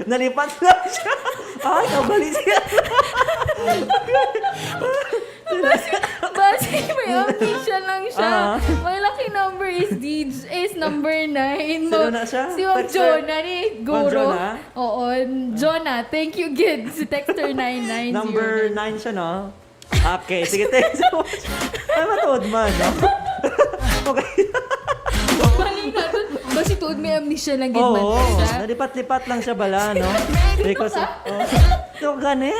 Nalipat lang siya. Ay, kabali siya. Basi, basi may amnesia lang siya. Ah. My lucky number is D J, is number nine. Sino na siya? Si Ma'am Texter? Jonah ni Ma'am Guro. Jonah? Oo, Jonah. Thank you, gid. Si Texter nine nine zero. Number nine siya, no? Okay, sige, thank you so much. Ay, matuod man, no? Okay. Bali naton, basi tuod may amnesia lang gid man Oo, siya. Nalipat-lipat lang siya bala, no? Because, oh, ito gani.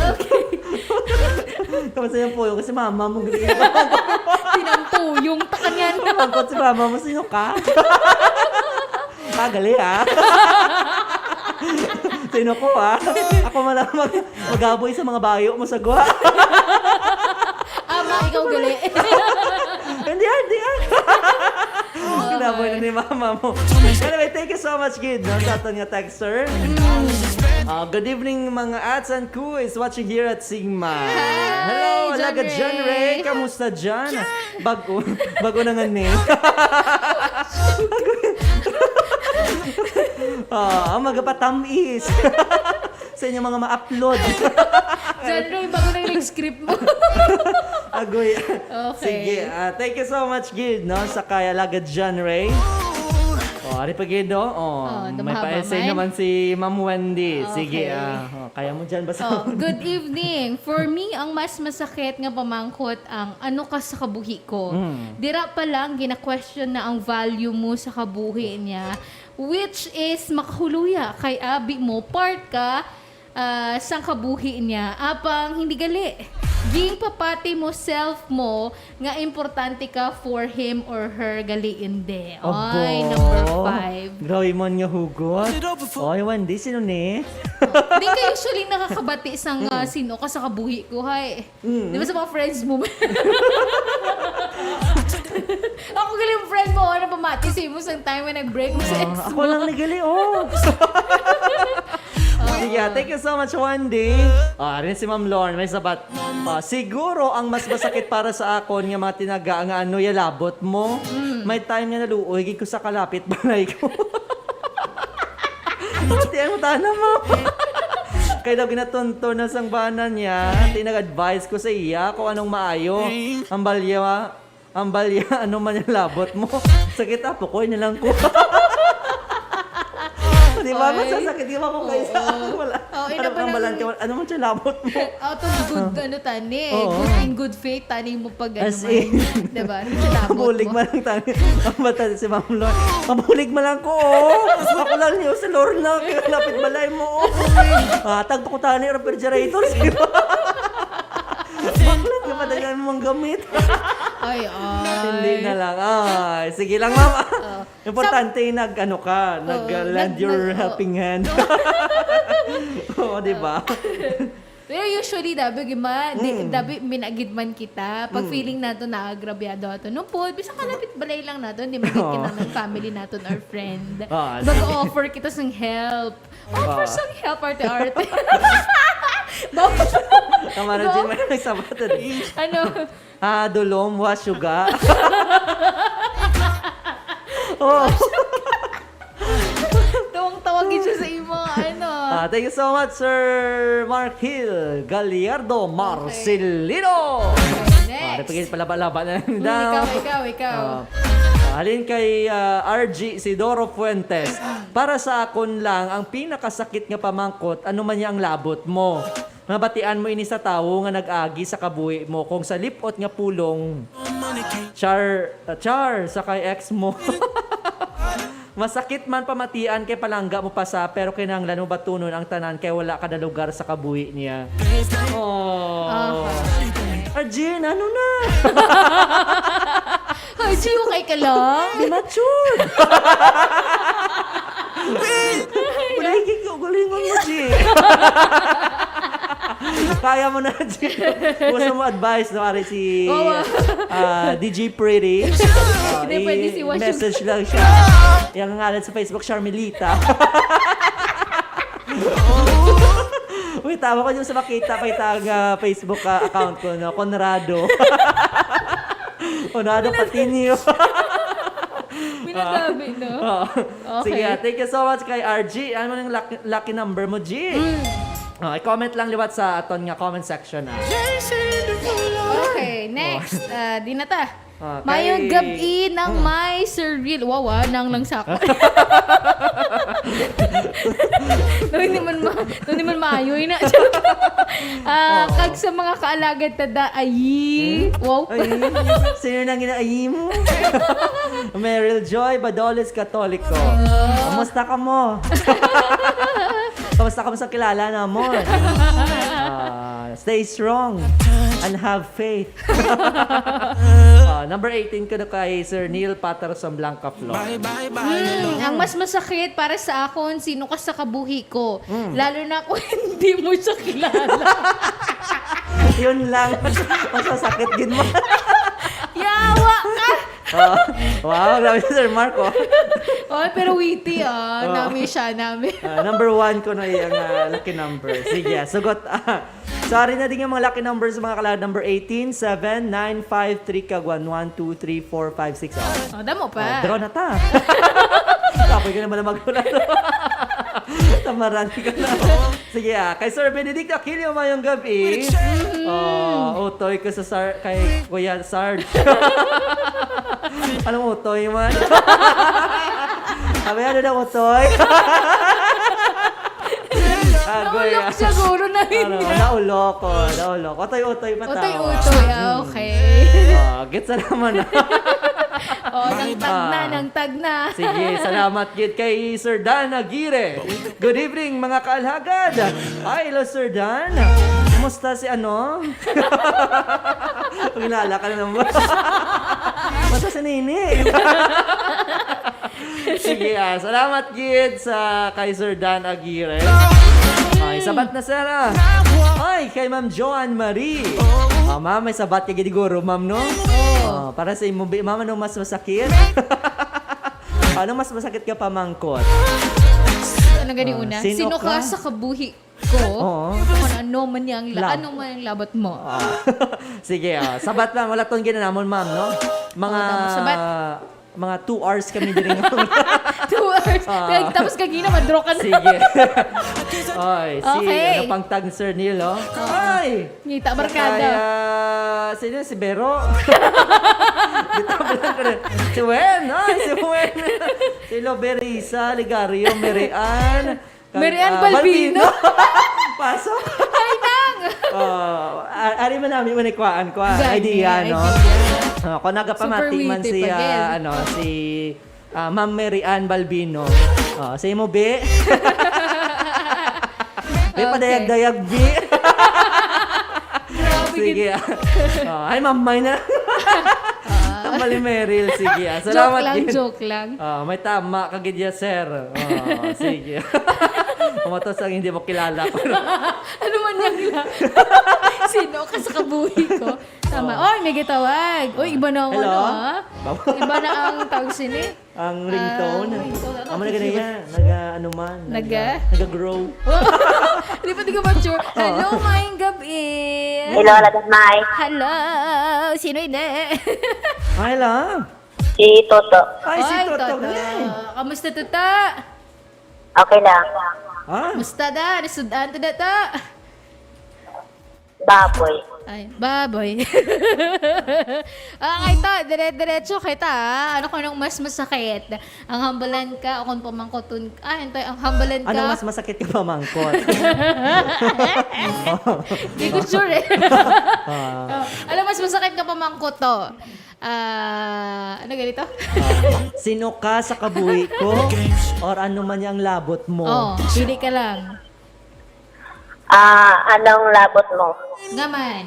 Okay. Kamusta yung puyo? Kasi mama mo, gani. Tinampuyong ta kanyan. Pagkot si mama mo, sino ka? Ah, gali, ah. Sino ko, ah? Ako man lang mag-, magaboy sa mga bayo mo sa gwa. Ama, ikaw gali. Hindi, ah, hindi, ah. Kinaboy na ni mama mo. Anyway, thank you so much, gid, no, sa aton nga texter. Ah, good evening, mga ats and kuys watching here at Sigma. Hi, Hello, John Alaga John Ray. Ray. Kamusta dyan? Bago, bago na nga ni. Ah, ang magapatamis sa inyong mga ma-upload. John Ray, bago na yung script mo. Agoy. Okay. Sige, ah, thank you so much, gid, no, sa kay Alagad John Ray. Oh, ari pa gid, oh. Oh, Oh, may dumaha pa ba, essay man? naman si Ma'am Wendy. Sige, Okay. ah, oh, kaya mo dyan, basa. Oh, good evening. For me, ang mas masakit nga pamangkot ang ano ka sa kabuhi ko. Mm. Dira pa lang, gina-question na ang value mo sa kabuhi niya, which is makahuluya kay abi mo, part ka, ah, sang kabuhi niya. Apang hindi gali. Ging papati mo self mo nga importante ka for him or her, gali indi. Abo. Ay, number five. Grabe man nga hugot. Oy, Wendy, sino ni? Di ka usually nakakabati sang, ah, Mm. sino ka sa kabuhi ko, hay. Mm. Di ba sa mga friends mo? Ako gali yung friend mo, ano, pamati sa imo sang time nga nag-break mo sa Ah, ex ako mo. lang ni gali, oh. Sige, ah, thank you so much, Wendy. Ah, rin si Ma'am Lorne, may sabat. Ah, siguro ang mas masakit para sa akon nga mga tinaga nga ano, yalabot mo. Mm. May time nga naluoy gid ko sa kalapit balay ko. Pati ang tana mo. Kaya daw ginatunto na sang bana niya, tinag-advise ko sa iya kung anong maayo. Ang balya, ang balya, ano man yung labot mo? Sakit, apo ko, yun na lang ko. Di ba? Ay. Masasakit, di ba, kung kaisa? Oo. Wala. Oo, Ano ina ba ang nang balan ka? Ano man siya labot mo? Out of good, ano, tani, Oo. good, in good faith, tani mo pag, ano As man, in. di ba? Ano siya labot Mabulig mo? man lang tani. Ang bata si Ma'am Lord. Mabulig man lang ko, oh. Ako lang yun, si Lorna. Kaya lapit balay mo, oh. Ah, tagpo ko tani, refrigerator. Bakla, kapadagan mo ang gamit. Ay, ay. Hindi na lang. Ay, sige lang, ma'am. Oo. Importante, Sa- nag-, ano ka, Oo, nag-, uh, lend nag-, your nag-, helping hand. Oo, di ba? Pero usually, dabi, gima-, di, Mm. dabi, minagid man kita. Pag Mm. feeling nato na agrabyado ato, no po, bisan ka lapit balay lang nato, di man Oo. kinahanglan family naton or friend. Oo, sige. Mag-offer kita sang help. Offer Oo. sang help, arte-arte. Bawal. Kamara Go. Jim, may nagsabat na din. Ano? Ah, dulom, wa, suga. Oh. Tuwang-tuwa gid siya sa imo, ano. Ah, thank you so much, Sir Mark Hill Gallardo Okay. Marcelino. Okay, next. Ah, napagin palaba-laba na lang Hmm, daw. ikaw, ikaw, ikaw. Ah, halin kay, ah, R G Isidoro Fuentes. Para sa akon lang, ang pinakasakit nga pamangkot, ano man niya ang labot mo. Mabatian mo ini sa tawo nga nag-agi sa kabuhi mo kung sa lipot nga pulong. Char, ah, char, sa kay ex mo. Masakit man pamatian kay palangga mo pa sa, pero kinahanglan mo batunon ang tanan kay wala ka na lugar sa kabuhi niya. Oh. Aha. Arjin, ano na? Ay, G, okay ka lang? Be matured. Galing, galingon mo, G. Kaya mo na, G. Gusto mo advice, no? Ari si, Oo. ah, D J Pretty. Ah, Hindi, pwede si Washu. i-message lang siya. Yung ngalan sa Facebook, Charmelita. Uy, tama ko yung sa makita, pakita ang, ah, Facebook, ah, account ko, no? Conrado. Conrado Patinio. Minadami, no? Oo. Okay. Sige, ah, thank you so much kay R G. Ano yung lucky, lucky number mo, G? Mm. Oh, i-comment lang liwat sa aton nga comment section, ah. Okay, next. Oh. Ah, di na ta. Ah, Mayong kay gabi ng Hmm. may surreal. Wow, ah, nang lang sa ako. Nung hindi man ma-, nung hindi man maayo, ina. Ah, Oo. Kag sa mga kaalagad ta da, ayi. Hmm? Wow. Ay, sino nang ginaayi mo? Meryl Joy Badoles Katoliko. Kamusta ka mo? Kamusta ka mo sa kilala na mo? Ah, stay strong and have faith. Ah, number eighteen ko na kay Sir Neil Patterson Blanca Flor. Mm, ang mas masakit para sa akon, sino ka sa kabuhi ko. Mm. Lalo na kung hindi mo siya kilala. Yun lang. Mas masakit din mo. Yawa ka! Ah, wow, grabe si Sir Mark, oh. Oh, pero witty, ah. Oh. Nami siya, nami. Ah, number one ko na yung, ah, lucky number. Sige, ah, sugot. Ah, sorry na din yung mga lucky numbers, mga kalad. Number eighteen, seven, nine, five, three, kag one, one, two, three, four, five, six. Oh. Oh, damo pa. Oh, draw na ta. Kapoy ka naman na magulat. Tamaran ka na. Sige, ah. Kay Sir Benedicto Aquilio, mayong gabi. Mm. Oh, utoy ko sa Sar-, kay Kuya Sarge. Anong utoy man? Sabi, ano na utoy? Ah, Naulok Kuya. Siguro na Ano, niya. Naulok, oh, naulok. Utoy-utoy pa tao. Utoy-utoy, ah, Mm. Okay. Ah, gets na naman. Oh, nang tag na, Ah. nang tag na. Sige, salamat gid kay Sir Dan Aguirre. Good evening, mga kaalhagad. Hi, hello, Sir Dan. Kumusta si ano? Kilala ka na naman. Basta si Nini. Sige, ah, salamat gid sa kay Sir Dan Aguirre. Ay, sabat na, sir, ah. Ay, kay Ma'am Joan Marie. Ah, ma'am, may sabat ka gid siguro, ma'am, no? Oo. Ah, para sa imo, bi-, ma'am, ano mas masakit? Ano mas masakit ka pamangkot? Ano gani Ah, una? sino Sino ka ka? Sa kabuhi ko? Oo. Kung ano man yang la-, La- ano man ang labot mo? Ah. Sige, ah. Sabat lang. Wala tong ginanamon, ma'am, no? Mga Oo, tama. Sabat. Mga two hours kami diri nga. Two hours. Ah. Kag-, tapos kagina, madro ka na. Sige. Oy, si, Okay. Ano pang tag ni Sir Neil, oh? Oo. Ay! Ngita, barkada. Kaya, sino si Bero? Bitaw lang ko na. Si Wen, ay, si Wen. Si Loberisa, Ligario, Mary Ann. Mary Ann Ah, Balbino. Balbino. Pasok. Ay, nang. Oh, a-, ari man namin manikwaan ko, ah, Gani, idea, no? Idea. Oh, kung nagapamati Super man witty si, pa, ah, gid. Ano, si, ah, Ma'am Mary Ann Balbino. Oh, sa imo, Bi. Bi, Okay. Padayag-dayag, Bi. Grabe, Sige, gid. Ah. Oh, ay, mamay na. Ah. Tambal ni Meryl, sige, ah. Joke Salamat lang, gid. Joke lang. Ah, may tama ka gid ya, sir. Ah, sige. Kumatos ang hindi mo kilala. Ano man yan nila? Sino ka sa kabuhi ko? Tama. Oh. Oy, may gitawag. Oy, iba na ang Hello? Ano, ah. Baba. Iba na ang tawag sini. Ang ringtone. Ah, ringtone. Ano Amo na ang ganyan. Naga, ano man. Naga? Naga, naga-grow. Di pa, di ka mature. Oh. Hello, maayong gabi. Hello, Alagad Mai. Hello. Sino ini? Ay, lang. Si Toto. Ay, si Oy, Toto, Toto. Galing. Kamusta, Toto? Okay lang. Ah? Musta da? Nisudan to da, to? Baboy. Ay, baboy. Okay, to. Dire-diretso kita, ah. Ano ko nung mas masakit? Ang hambalan ka o kung pamangkoton ka? Ay, antoy, ang hambalan ka. Anong mas masakit ka pamangkot? Di ko sure, eh. Ah. Oh, ano mas masakit ka pamangkot to? Ah, ano ganito? Ah, sino ka sa kabuhi ko? Or ano man yung labot mo? Oh, pili ka lang. Ah, anong labot mo? Nga man.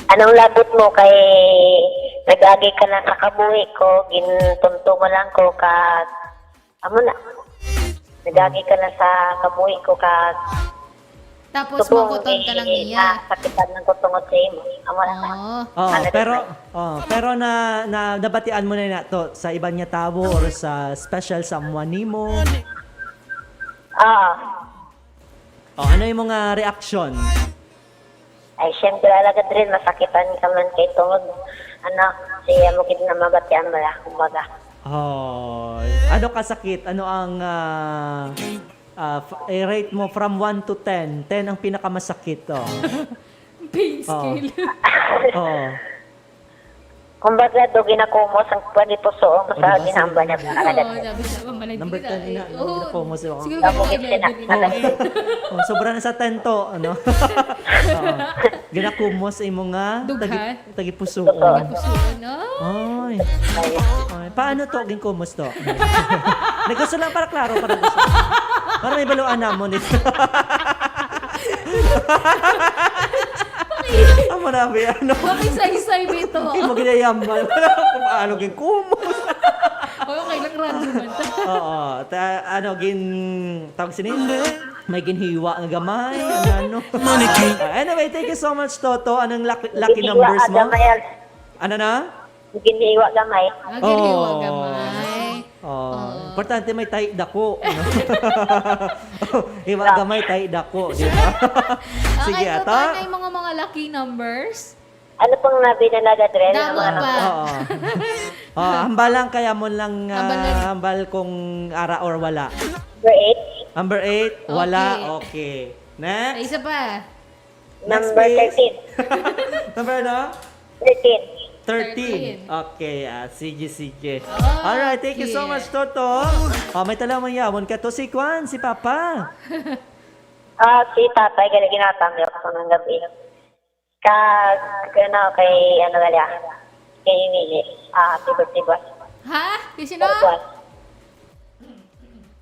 Anong labot mo kay nag-agi ka na sa kabuhi ko, gintuntungo lang ko ka, amo na. Nag-agi ka na sa kabuhi ko ka, Tapos totoo, mangkuton ka lang eh, niya. Nasakitan ng ko tungod sa imo. Amo na. Oo. Oo, Ano pero, din? Oh, pero na, na, nabatian mo na na to sa iban nga tawo or sa special someone nimo? Ah. Oh, ano yung mga reaction? Ay, siyempre, alagad rin, masakitan ka man kay tungod, ano, siya mo gid na mabatian mo lang, kumbaga. Oh, ano ka sakit? Ano ang, ah, ah, f-, i-rate mo from one to ten? Ten ang pinakamasakit, oh. Pain Oh. Scale. Oh. Kumbaga, do ginakumos ang panipuso ang O, sa diba? Ginhambal niya sa Oo, kagabi. Sabi sa pambalintiga, Number ten, eh. Ina, no? Oo. Ginakumos yung Siguro Tapos, ganun, ipina-, ganun. Oo. Oh, sobra na sa ten to, ano? Oo. Ginakumos imo nga Dughan. tagi-, tagipuso. Tagi-, puso, no? Ay. Ay. Paano to? Ginkumos to? Naggusto lang para klaro, para gusto. Para may baluan namon eh. Amo na, be, ano? Makisaysay, be, to. Imo ginayambal. Wala ko paano ginkumos. Oy, okay lang, random man to. Oo. Ta-, ano, gin-, tawag sini? May ginhiwa nga gamay, ano. Ah, anyway, thank you so much, Toto. Anong lucky, lucky Ginhiwa numbers mo? Gamay. Ano na? Ginhiwa gamay. Ah, ginhiwa Oh. gamay. Oh, Oo. importante may tahi dako, no? Hiwa gamay, tahi dako, di ba? Sige, Okay, ata. Papa, na yung mga, mga lucky numbers? Ano pang nabi na nagadre? Damo Mga pa. Oo. Oh, hambal lang kaya mo lang, ah, Hambal lang. hambal kung ara or wala. Number eight. Number eight, wala. Okay. Okay. Next. Isa pa. Next, Number please. thirteen. Number ano? Thirteen. Thirteen. Thirteen. Okay, ah, sige, sige. Okay. Alright, thank you so much, Toto. Oh, may talaw mangyawon ka to. Si Kwan, si Papa. Ah, si Tatay, gali ginatang niya ako ng gabi. Kag, ano, kay, ano, gali, ah, kay Nini. Ah, happy birthday, boss. Ha? Kay sino? Para buwas.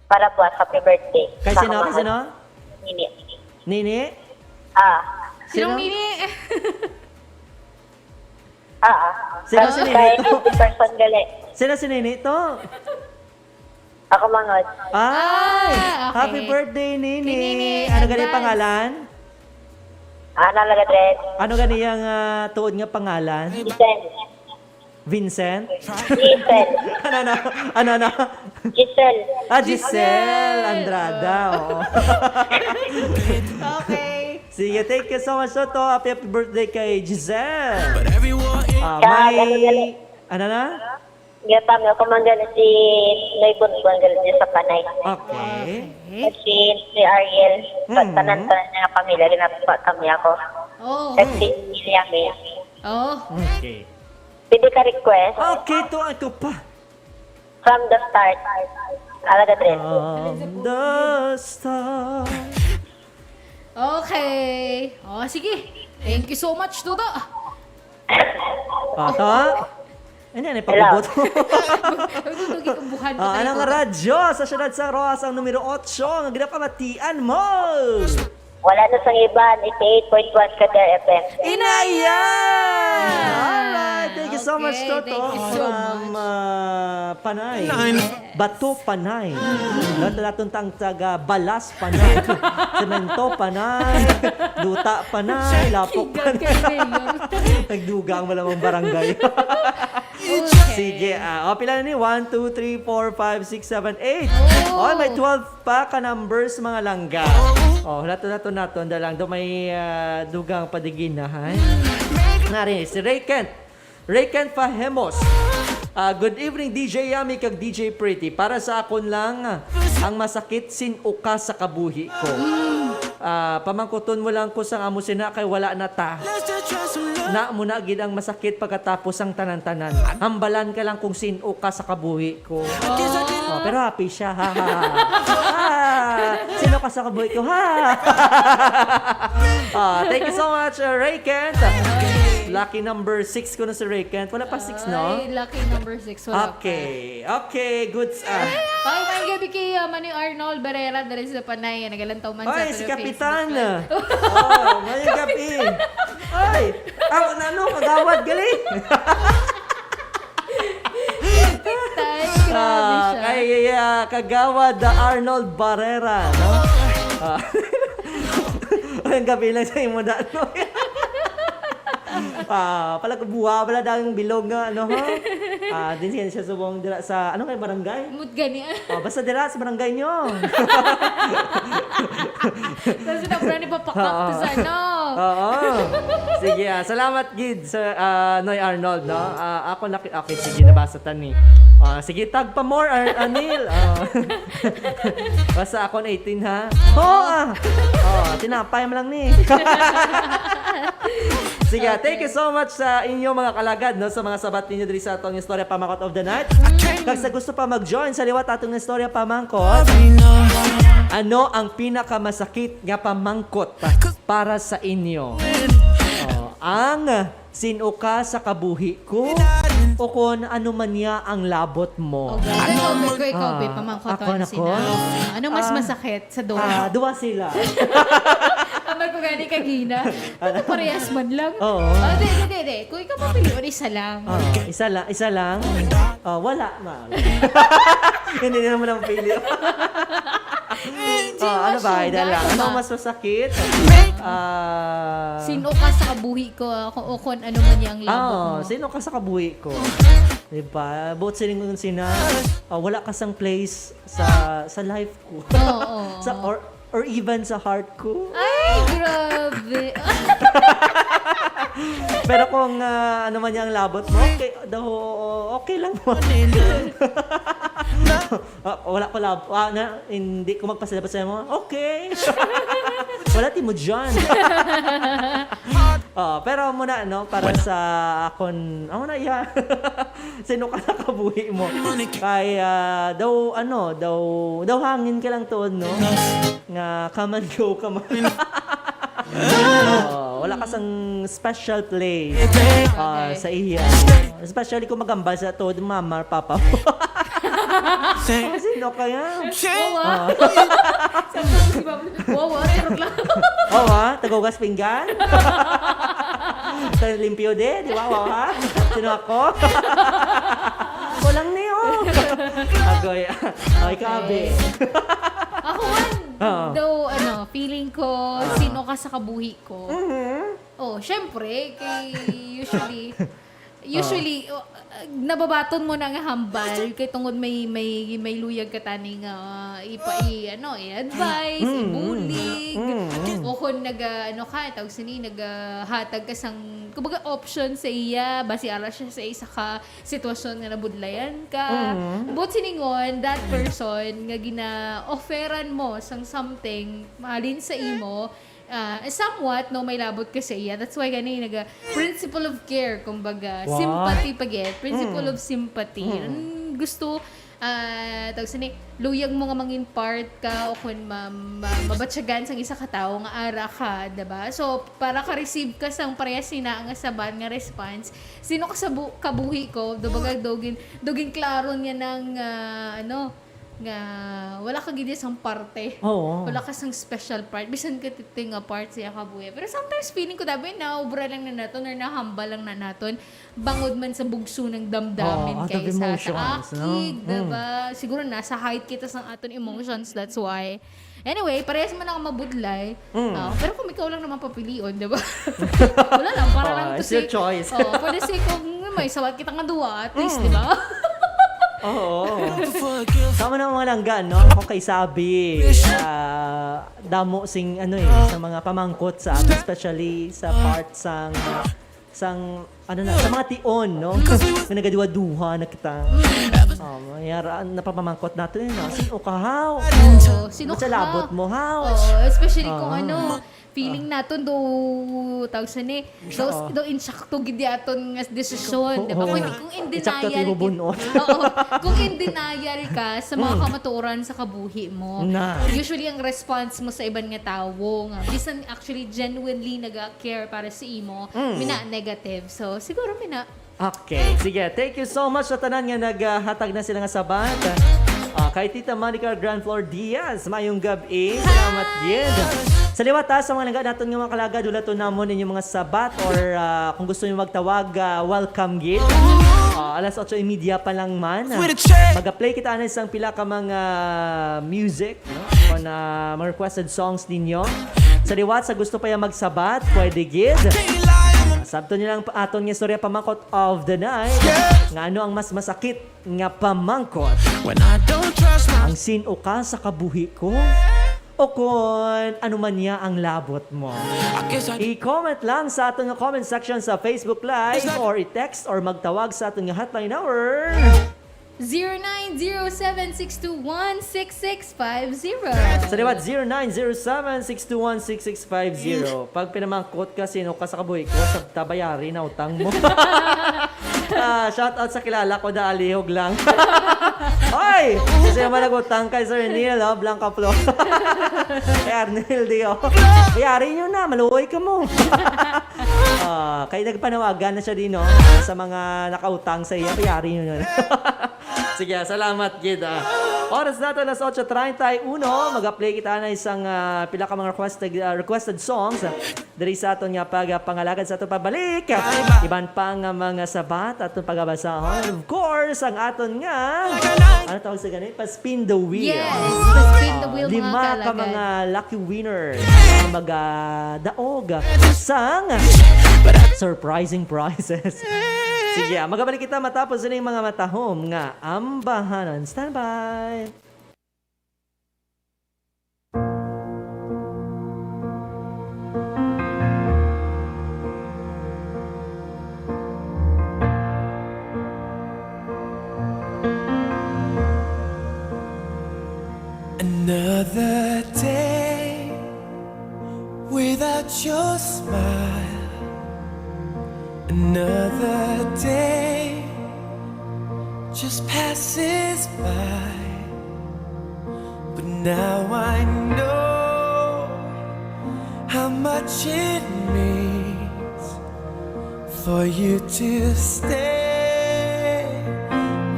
Para buwas, happy birthday. Kay sino? Kay sino? Nini. Nini? Ah. Sinong Sino? Nini? Ah, ah. Sino si Nini Kay to? Person gali. Sino si Nini to? Ako mangod. Ay! Ah, okay. Happy birthday, Nini. Kay Nini Ano gani Advance. Pangalan? Ana Lagadres. Ano gani ang, ah, tuod nga pangalan? Giselle. Vincent? Giselle. Ano na? Ano na? Giselle. Ah, Giselle Giselle. Andrada, oo. Okay. Sige, thank you so much, Toto. Happy, happy birthday kay Giselle. Ah, Kag, may, ano gali? Ano na? Gatami ako man gali si Noy Bonbon gali niya sa Panay. Okay. Kag si, si Ariel, sa Mm. tanan-tanan niya nga pamilya, ginatama kami ako. Oh. Kag si Liame. Oh. Okay. Pwede ka request? Okay, to, ito pa. From the start. Alaga Dres. From the start. Okay. Oh, sige. Thank you so much, Toto. Ata? Ano yan, Hello. Ipagubot? Ang tutugin kong buhan ko Ah, tayo, anong Toto. Radyo sa siyudad sa Roxas ang numero otso nga ginapamatian mo? Wala na sang iban, eighty-eight point one Kadar F M. Inaya! Alright, thank you so much, Okay, Toto. thank you so From, much. ah, Panay. Nine. Bato, Panay. Lahat na natin tang taga Balas, Panay. Semento, Panay. Duta, Panay. Lapok, Kigang Panay. kay Mayor. Nagdugang mo lamang barangay. Okay. Sige, ah, oh, pila na ni? One, two, three, four, five, six, seven, eight. Oh. Oh, may twelve pa ka numbers, mga langga. Oh, nato, nato, nato. Anda lang. Do may, ah, dugang padiginahan. Nari, si Ray Kent. Ray Kent Fahemos. Ah, good evening, D J Yami kag D J Pretty. Para sa akon lang, ang masakit sin-o ka sa kabuhi ko. Ah, pamangkuton mo lang ko sang amo sina kay wala na ta. Na mo na gid ang masakit pagkatapos ang tanan-tanan. Hambalan ka lang kung sin-o ka sa kabuhi ko. Oh, pero happy siya. Ha, ha, ha. Ah, sin-o ka sa kabuhi ko. Ha? Ah, thank you so much, uh, Ray Kent. Lucky number six ko na si Ray Kent. Wala pa six, no? Ay, lucky number six. Wala pa. Okay. Okay, goods, ah. Ay, may gabi kay, uh, Manny Arnold Barrera, dali sa Panay. Nagalantaw man sa Ay, si through Kapitan. Facebook Live. Oh, may gabi. Ay, ako na, no, kagawad, gali. Tay, grabe Ah, siya. Kay, ah, Kagawad Arnold Barrera, no? Ah. Ay, ang gabi lang sa imo, da, no? Ah, pala kabuha, pala dang bilog nga, ano, ha? Ah, din siya, siya subong dira sa, ano kay barangay? Mut gani, ah. Oh, basta dira sa barangay nyo. Tapos na, pwede pa pack up Oo. to sa, ano? Oo. Sige, ah, salamat gid sa, ah, Noy Arnold, no? Ah, ako na, okay, sige, nabasa ta ni. Ah, sige, tag pa more, Ar- Anil. Ah. Basta ako na eighteen, ha? Oh, ah. Oh, tinapay mo lang ni. Sige, thank you so much sa inyo, mga kalagad, no, sa mga sabat ninyo diri sa atong istorya pamangkot of the night. Kag sa gusto pa mag-join sa liwat atong istorya pamangkot, ano ang pinakamasakit nga pamangkot para sa inyo? Oh, ang sin-o ka sa kabuhi ko, o kon ano man niya ang labot mo. Okay. Ikaw, ikaw, ikaw, Ah, Pip, pamangkot ako na sina. Ko? Ano mas Ah, masakit sa duha? Ah, duha sila. Amar ko gani kagina. Ano? Ano, parehas man lang. Oo. Ah, di, di, di, di. Kung ikaw papilion, isa lang. Ah, isa lang, isa lang. Ah, wala na. Hindi na naman ang pili. Ah, ano ba? Idol lang. Ano mas masakit? Ah, Sino ka sa kabuhi ko? Ako, o kung ano man yung labot Ah, mo. Sino ka sa kabuhi ko? Diba? Buot siling sina, ah, wala ka sang place sa sa life ko. Oo. Sa, or, or even sa heart ko. Ay, grabe. Pero kung, ah, ano man yung labot mo, okay, daw, okay lang mo. Ah, wala ko lab-, ah, na, hindi ko magpasalamat sa mo. Okay. Wala ti mo dyan. Oh, pero muna, no, para sa akon, amo na, iya. Sino ka nakabuhi mo? Kay, ah, daw, ano, daw, daw hangin ka lang tuod, no? Nga, come and go, come and Oh, wala ka sang special place, ah, Okay. sa iya. Especially kung magambal sa tuod, mama, papa mo. Sino kaya? Wawa. Ah. Sa mga si Pablo, wawa, charot lang. Oh, ha? Tagugas pinggan? Sa limpyo de, di ba? Wow, ha? Sino ako? Kulang ni, oh. Agoy. Ay, kabi. Okay. Ako man, Oo. Though, ano, feeling ko, Ah. sino ka sa kabuhi ko? Mhm. Oh, syempre, kay usually, usually, Ah. oh, uh, nababaton mo na nga hambal kay tungod may, may, may luyag ka tani nga, uh, ipa-, i-, ano, i-advise, Mm, mm, ibulig, mm, mm. o kung nag-, uh, ano ka, tawag sini, naghatag ka sang, kumbaga, option sa iya, basi ara siya sa isa ka sitwasyon nga nabudlayan ka. Mm. But siningon, that person nga gina-offeran mo sang something, mahalin sa imo, ah, somewhat, no, may labot ka sa iya. That's why gani naga principle of care, kumbaga, Wow. sympathy pa gid. Principle Mm. of sympathy. Mm. Ang gusto, ah, tawag sini, luyag mo nga mangin part ka o kung ma-, ma-, mabatyagan sang isa ka tawo nga ara ka, diba? So, para ka-receive ka sang parehas sina nga sabat nga response, sino ka sa bu-, kabuhi ko, do baga, do gin-, do ginklaro niya ng, ah, ano, nga wala ka gid sang parte. Oo. Wala ka sang special part. Bisan ka titi nga part sa iya kabuhi. Pero sometimes feeling ko, dabi, naobra lang na naton or nahambal lang na naton. Bangod man sa bugso ng damdamin Oo, out of kay sa, sa emotions, no? akig, Mm. diba? Siguro nasa height kita sa aton emotions, that's why. Anyway, parehas man ang mabudlay. Mm. Ah, pero kung ikaw lang naman papilion, diba? Wala lang, para Oh, lang to it's your say, choice. Oh, pwede say kung may sabat kita nga duwa, at least, Mm. diba? Oo. Tama na, mga langga, no? Kung kay sabi, ah, damo sing, ano eh, sa mga pamangkot sa atin, especially sa part sang, sang, ano na, sa mga tion, no? Nga nagaduha-duha na kita. Oh, mayara, napamamangkot natin, eh, no? Sino ka, haw? Oo, sino Ba't sa ka, haw? labot mo, haw? Oo, especially kung Ah. ano, feeling Ah. naton do, tawag sa ni, do, Oo. do insakto gid di aton nga desisyon, Oo. di ba? Kung, kung in Insakto denial ti ki-, bubun-on. Oo. Kung in denial ka sa mga Mm. kamatuoran sa kabuhi mo, Na. usually ang response mo sa iban nga tawo nga bisan actually genuinely naga-care para sa imo, Mm. mina negative. So, siguro mina Okay. Sige, thank you so much sa tanan nga naghatag na sila nga sabat. Ah, kay Tita Monica Grand Flor Diaz, mayong gab-i. Salamat gid. Sa liwat, ha, sa mga langga naton nga mga kalagad, hulaton namon inyong mga sabat or, ah, kung gusto niyo magtawag, ah, welcome gid. Ah, alas otso y media pa lang man. Mag-play kita anay sang pila ka mga music, no? Kung, ah, mga requested songs ninyo. Sa liwat, sa gusto pa yung magsabat, pwede gid. Sabton nyo lang pa aton nga istorya pamangkot of the night. Nga ano ang mas masakit nga pamangkot? When I don't trust my Ang sin-o ka sa kabuhi ko? O kon ano man niya ang labot mo? I guess I I-comment lang sa aton nga comment section sa Facebook Live It's not or i-text or magtawag sa aton nga hotline number. Zero nine zero seven six two one six six five zero. Sa liwat, zero nine zero seven six two one six six five zero. Pag pinamangkot ka sino ka sa kabuhi ko, sa tabayari na utang mo. Ah, shout out sa kilala ko na alihog lang. Oy! Kasi naman nag-utang kay Sir Neil, oh, Blanca Flor. Kay Arnel, di, oh. Yari nyo na, maluoy ka mo. Ah, kay nagpanawagan na siya din, no? Sa mga nakautang sa iya, yari nyo na. Sige, salamat, gid, ah. Oras nato, alas otso treinta y uno. Mag-play kita na isang, ah, pila ka mga requested, ah, requested songs. Diri sa aton nga pag-, ah, pangalagad sa aton pabalik. Iban pa nga mga sabat aton pagabasahon. Of course, ang aton nga, ano tawag sa ganit? Pa-spin the wheel. Yes, pa-spin the wheel, mga Lima ka kalagad. Mga lucky winner ang magadaog sang surprising prizes. Sige, ah, magabalik kita matapos sa mga matahom nga ambahanan. Standby! Another day without your smile. Another day just passes by. But now I know how much it means for you to stay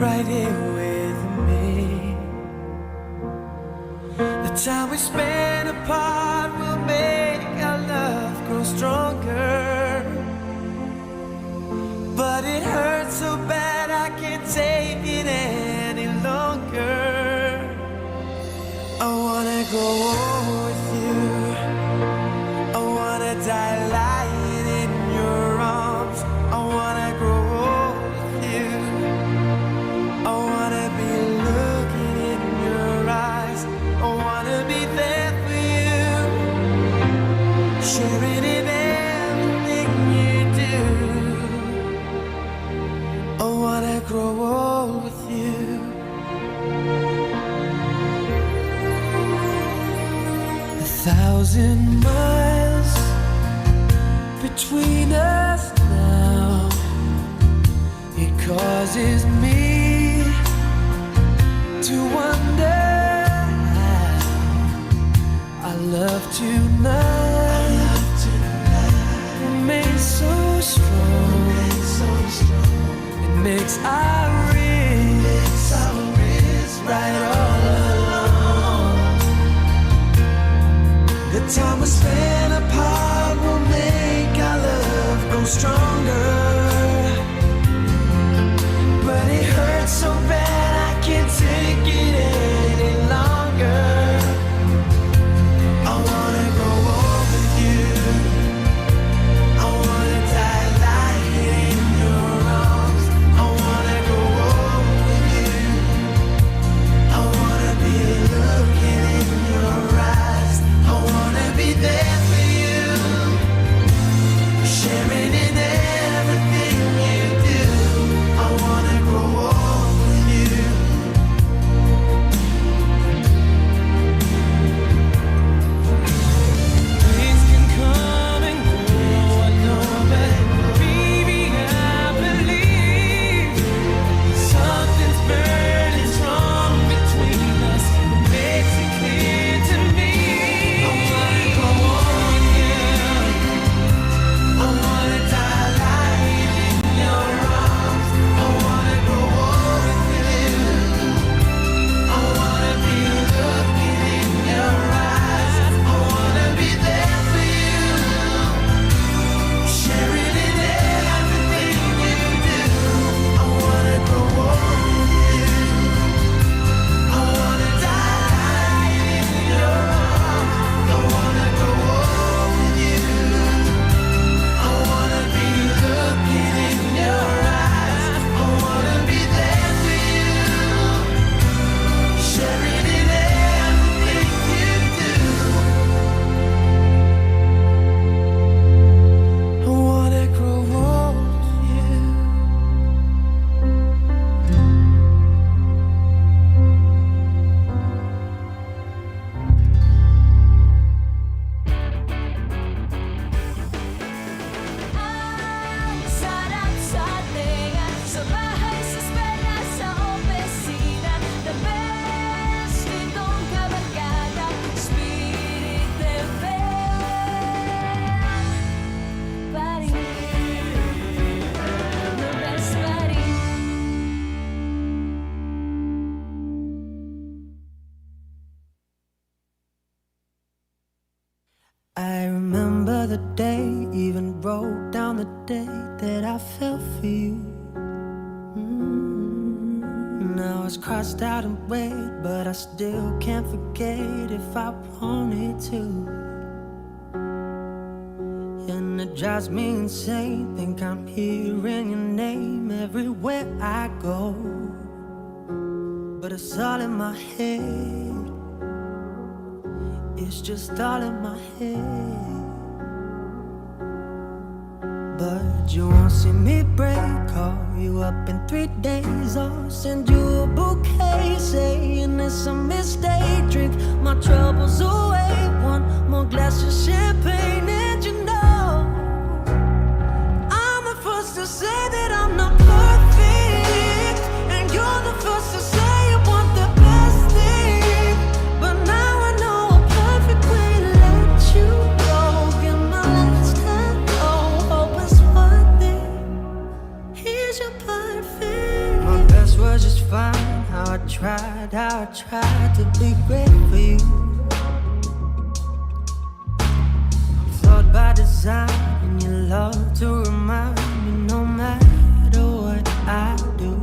right here with me. The time we spend apart will make our love grow stronger. But it hurts so bad I can't take it any longer. I wanna grow old with you. I wanna die lying in your arms. I wanna grow old with you. I wanna be looking in your eyes. I wanna be there for you, sharing in everything you do. I wanna grow old with you. A thousand miles between us now. It causes me to wonder how our love tonight remains so strong. It makes our wrists right all along. The time we spend apart will make our love grow stronger. But it hurts so bad I can't take it any longer. I wanna grow old the day, even wrote down the day that I fell for you. Mm, now it's crossed out and red, but I still can't forget if I wanted to. And it drives me insane, think I'm hearing your name everywhere I go. But it's all in my head. It's just all in my head. But you won't see me break. Call you up in three days, or send you a bouquet, saying it's a mistake. Drink my troubles away, one more glass of champagne, and you know I'm the first to say that I'm not perfect, and you're the first to say you want the best thing. But now I know a perfect way to let you go. Give my last hello, hope it's worth it. Here's your perfect. My best was just fine. How I tried, how I tried to be great for you. I'm flawed by design, and you love to remind me no matter what I do.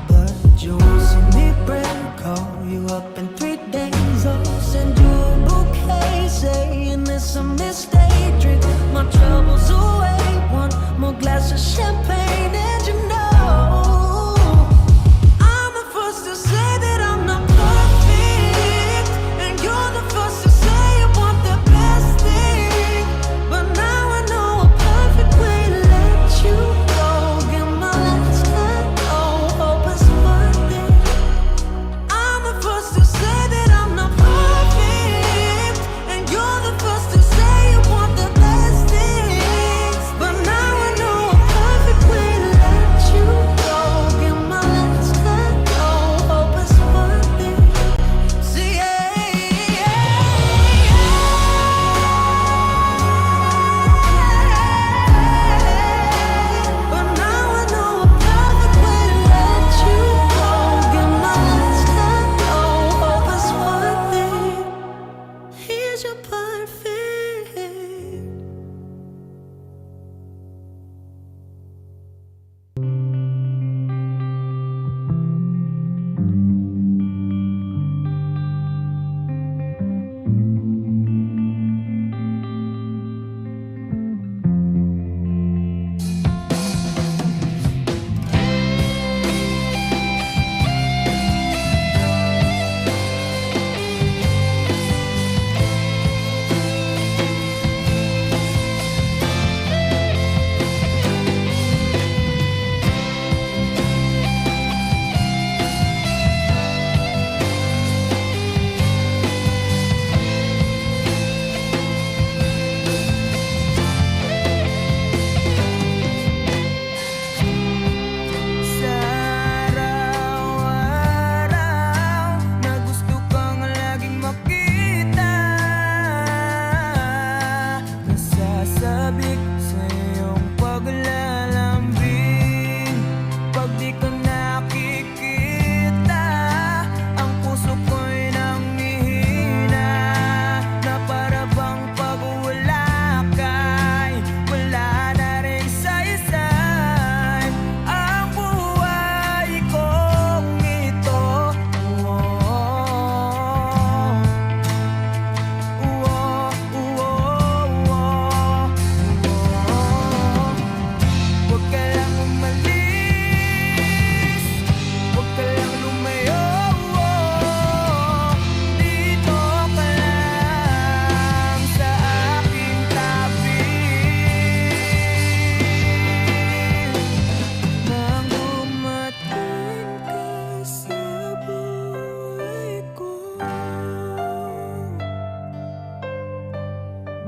But you won't see me break. Call you up in three days, or send you a bouquet, saying it's a mistake. Drink my troubles away, one more glass of champagne, and you know I'm the first to say that I'm not perfect, and you're the first to say you want the best thing. But now I know a perfect way to let you go. Give my last hello, hope it's worth it. I'm the first to say that I'm not perfect, and you're the first to say you want the best thing. But now I know a perfect way to let you go. Give my last hello, hope it's worth it. See, yeah, yeah, yeah. But now I know a perfect way to let you go. Give my last hello, hope it's worth it. Here's your perfect. Sa araw-araw na gusto kang laging makita, nasasabik sa iyong paglalambing. Pag di ka nakikita, ang puso ko'y nanghihina, na para bang pag wala ka'y wala na ring saysay ang buhay kong ito. Uwo, uwo, uwo, uwo. Huwag ka lang umalis, huwag ka lang lumayo. Dito ka lang sa aking tabi. Nang dumating ka sa buhay ko,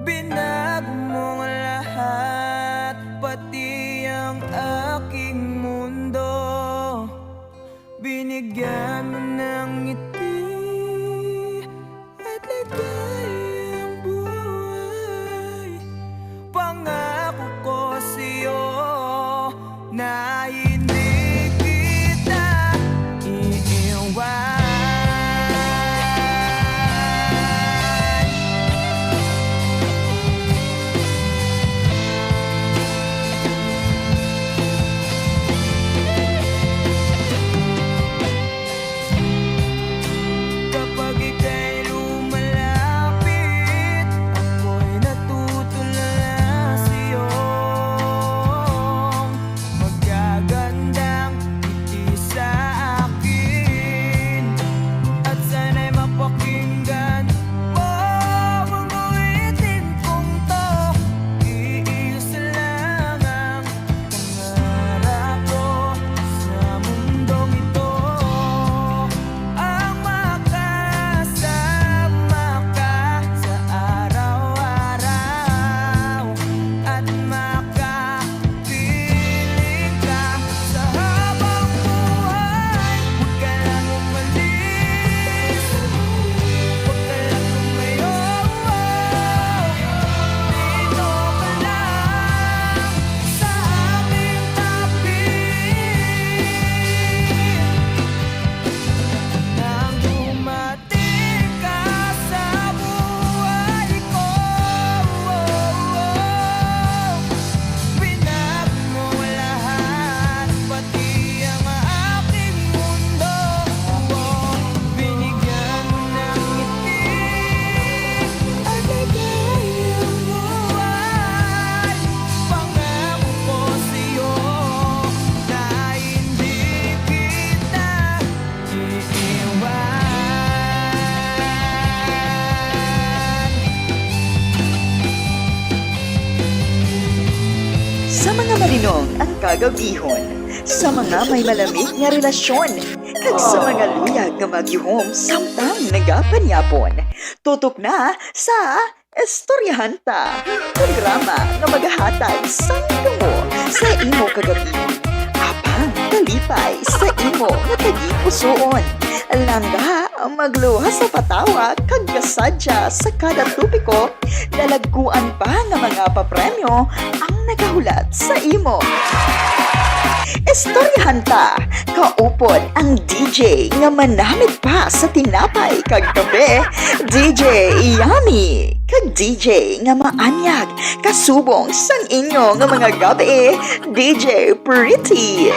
binago mo ang lahat, pati ang aking mundo. Binigyan mo ng ngiti at ligayang buhay. Pangako ko sa'yo na hindi kita iiwan. Sa mga malinong ang kagabihon, sa mga may malamig nga relasyon, kag sa mga luyag nga magyuhom samtang nagapanyapon. Tutok na sa Istoryahan Ta, programa nga magahatag sang gamo sa imo kagabi. Apang kalipay sa imo nga tagipusoon. Langga, magluwas sa patawa kag kasadya sa kada topiko. Dalagkuan pa nga mga papremyo ang nagahulat sa imo. Istoryahan Ta, kaupod ang D J nga manamit pa sa tinapay kag kape, D J Yummy, kag D J nga maanyag kasubong sang inyo nga mga gabi, D J Pretty.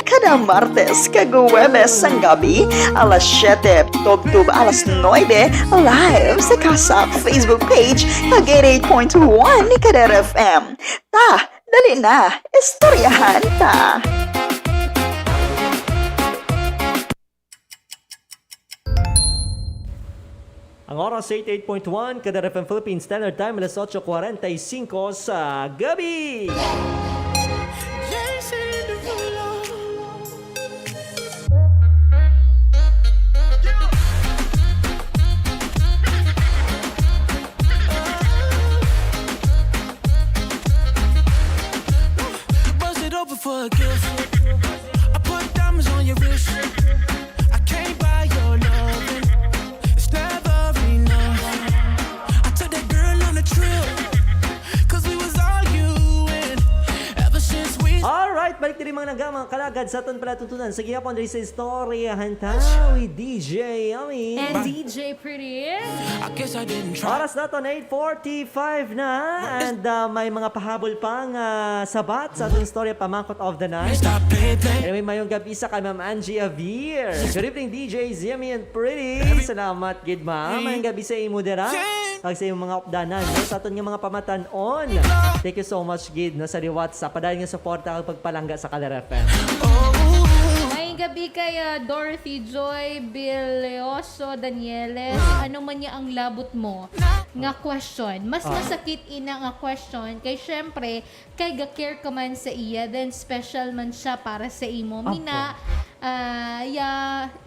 Kada Martes kag Huwebes sang gabi, alas siyete tubtob alas nuebe, live sa Kasak Facebook page kag eighty-eight point one Kadera F M. Ta, dali na, istoryahan ta. Ang oras, eighty-eight point one Kadera F M Philippine Standard Time, alas otso kwarenta y cinco sa gabi. Bust it open for a gift. I put diamonds on your wrist. I can't buy your loving. It's never enough. I took that girl on a trip. 'Cause we was arguing ever since we Alright, balik diri mga langga, mga kalagad, sa aton palatuntunan sa gihapon diri sa Istoryahan Ta with D J Yummy. And D J Pretty. I guess I didn't try. Oras naton, eight forty-five na. And, uh, may mga pahabol pa nga sabat sa atong istorya, pamangkot of the night. Stop play, play. Anyway, mayong gabi sa kay Ma'am Angie Javier. Good evening, D J Yummy and Pretty. Salamat gid, ma'am. Mayong gabi sa imo dira. Kag sa imong mga updanan, no? Sa aton nga mga pamatan-on. Thank you so much gid, no, sa liwat sa padayon nga suporta kag pagpalangga sa Kalera F M. May gabi kay, ah, Dorothy Joy Bileoso Danieles. Ano man niya ang labot mo nga question? Mas Ah. masakit ina nga question kay syempre kay ga-care ka man sa iya, then special man siya para sa imo. Apo. Mina, ah, iya,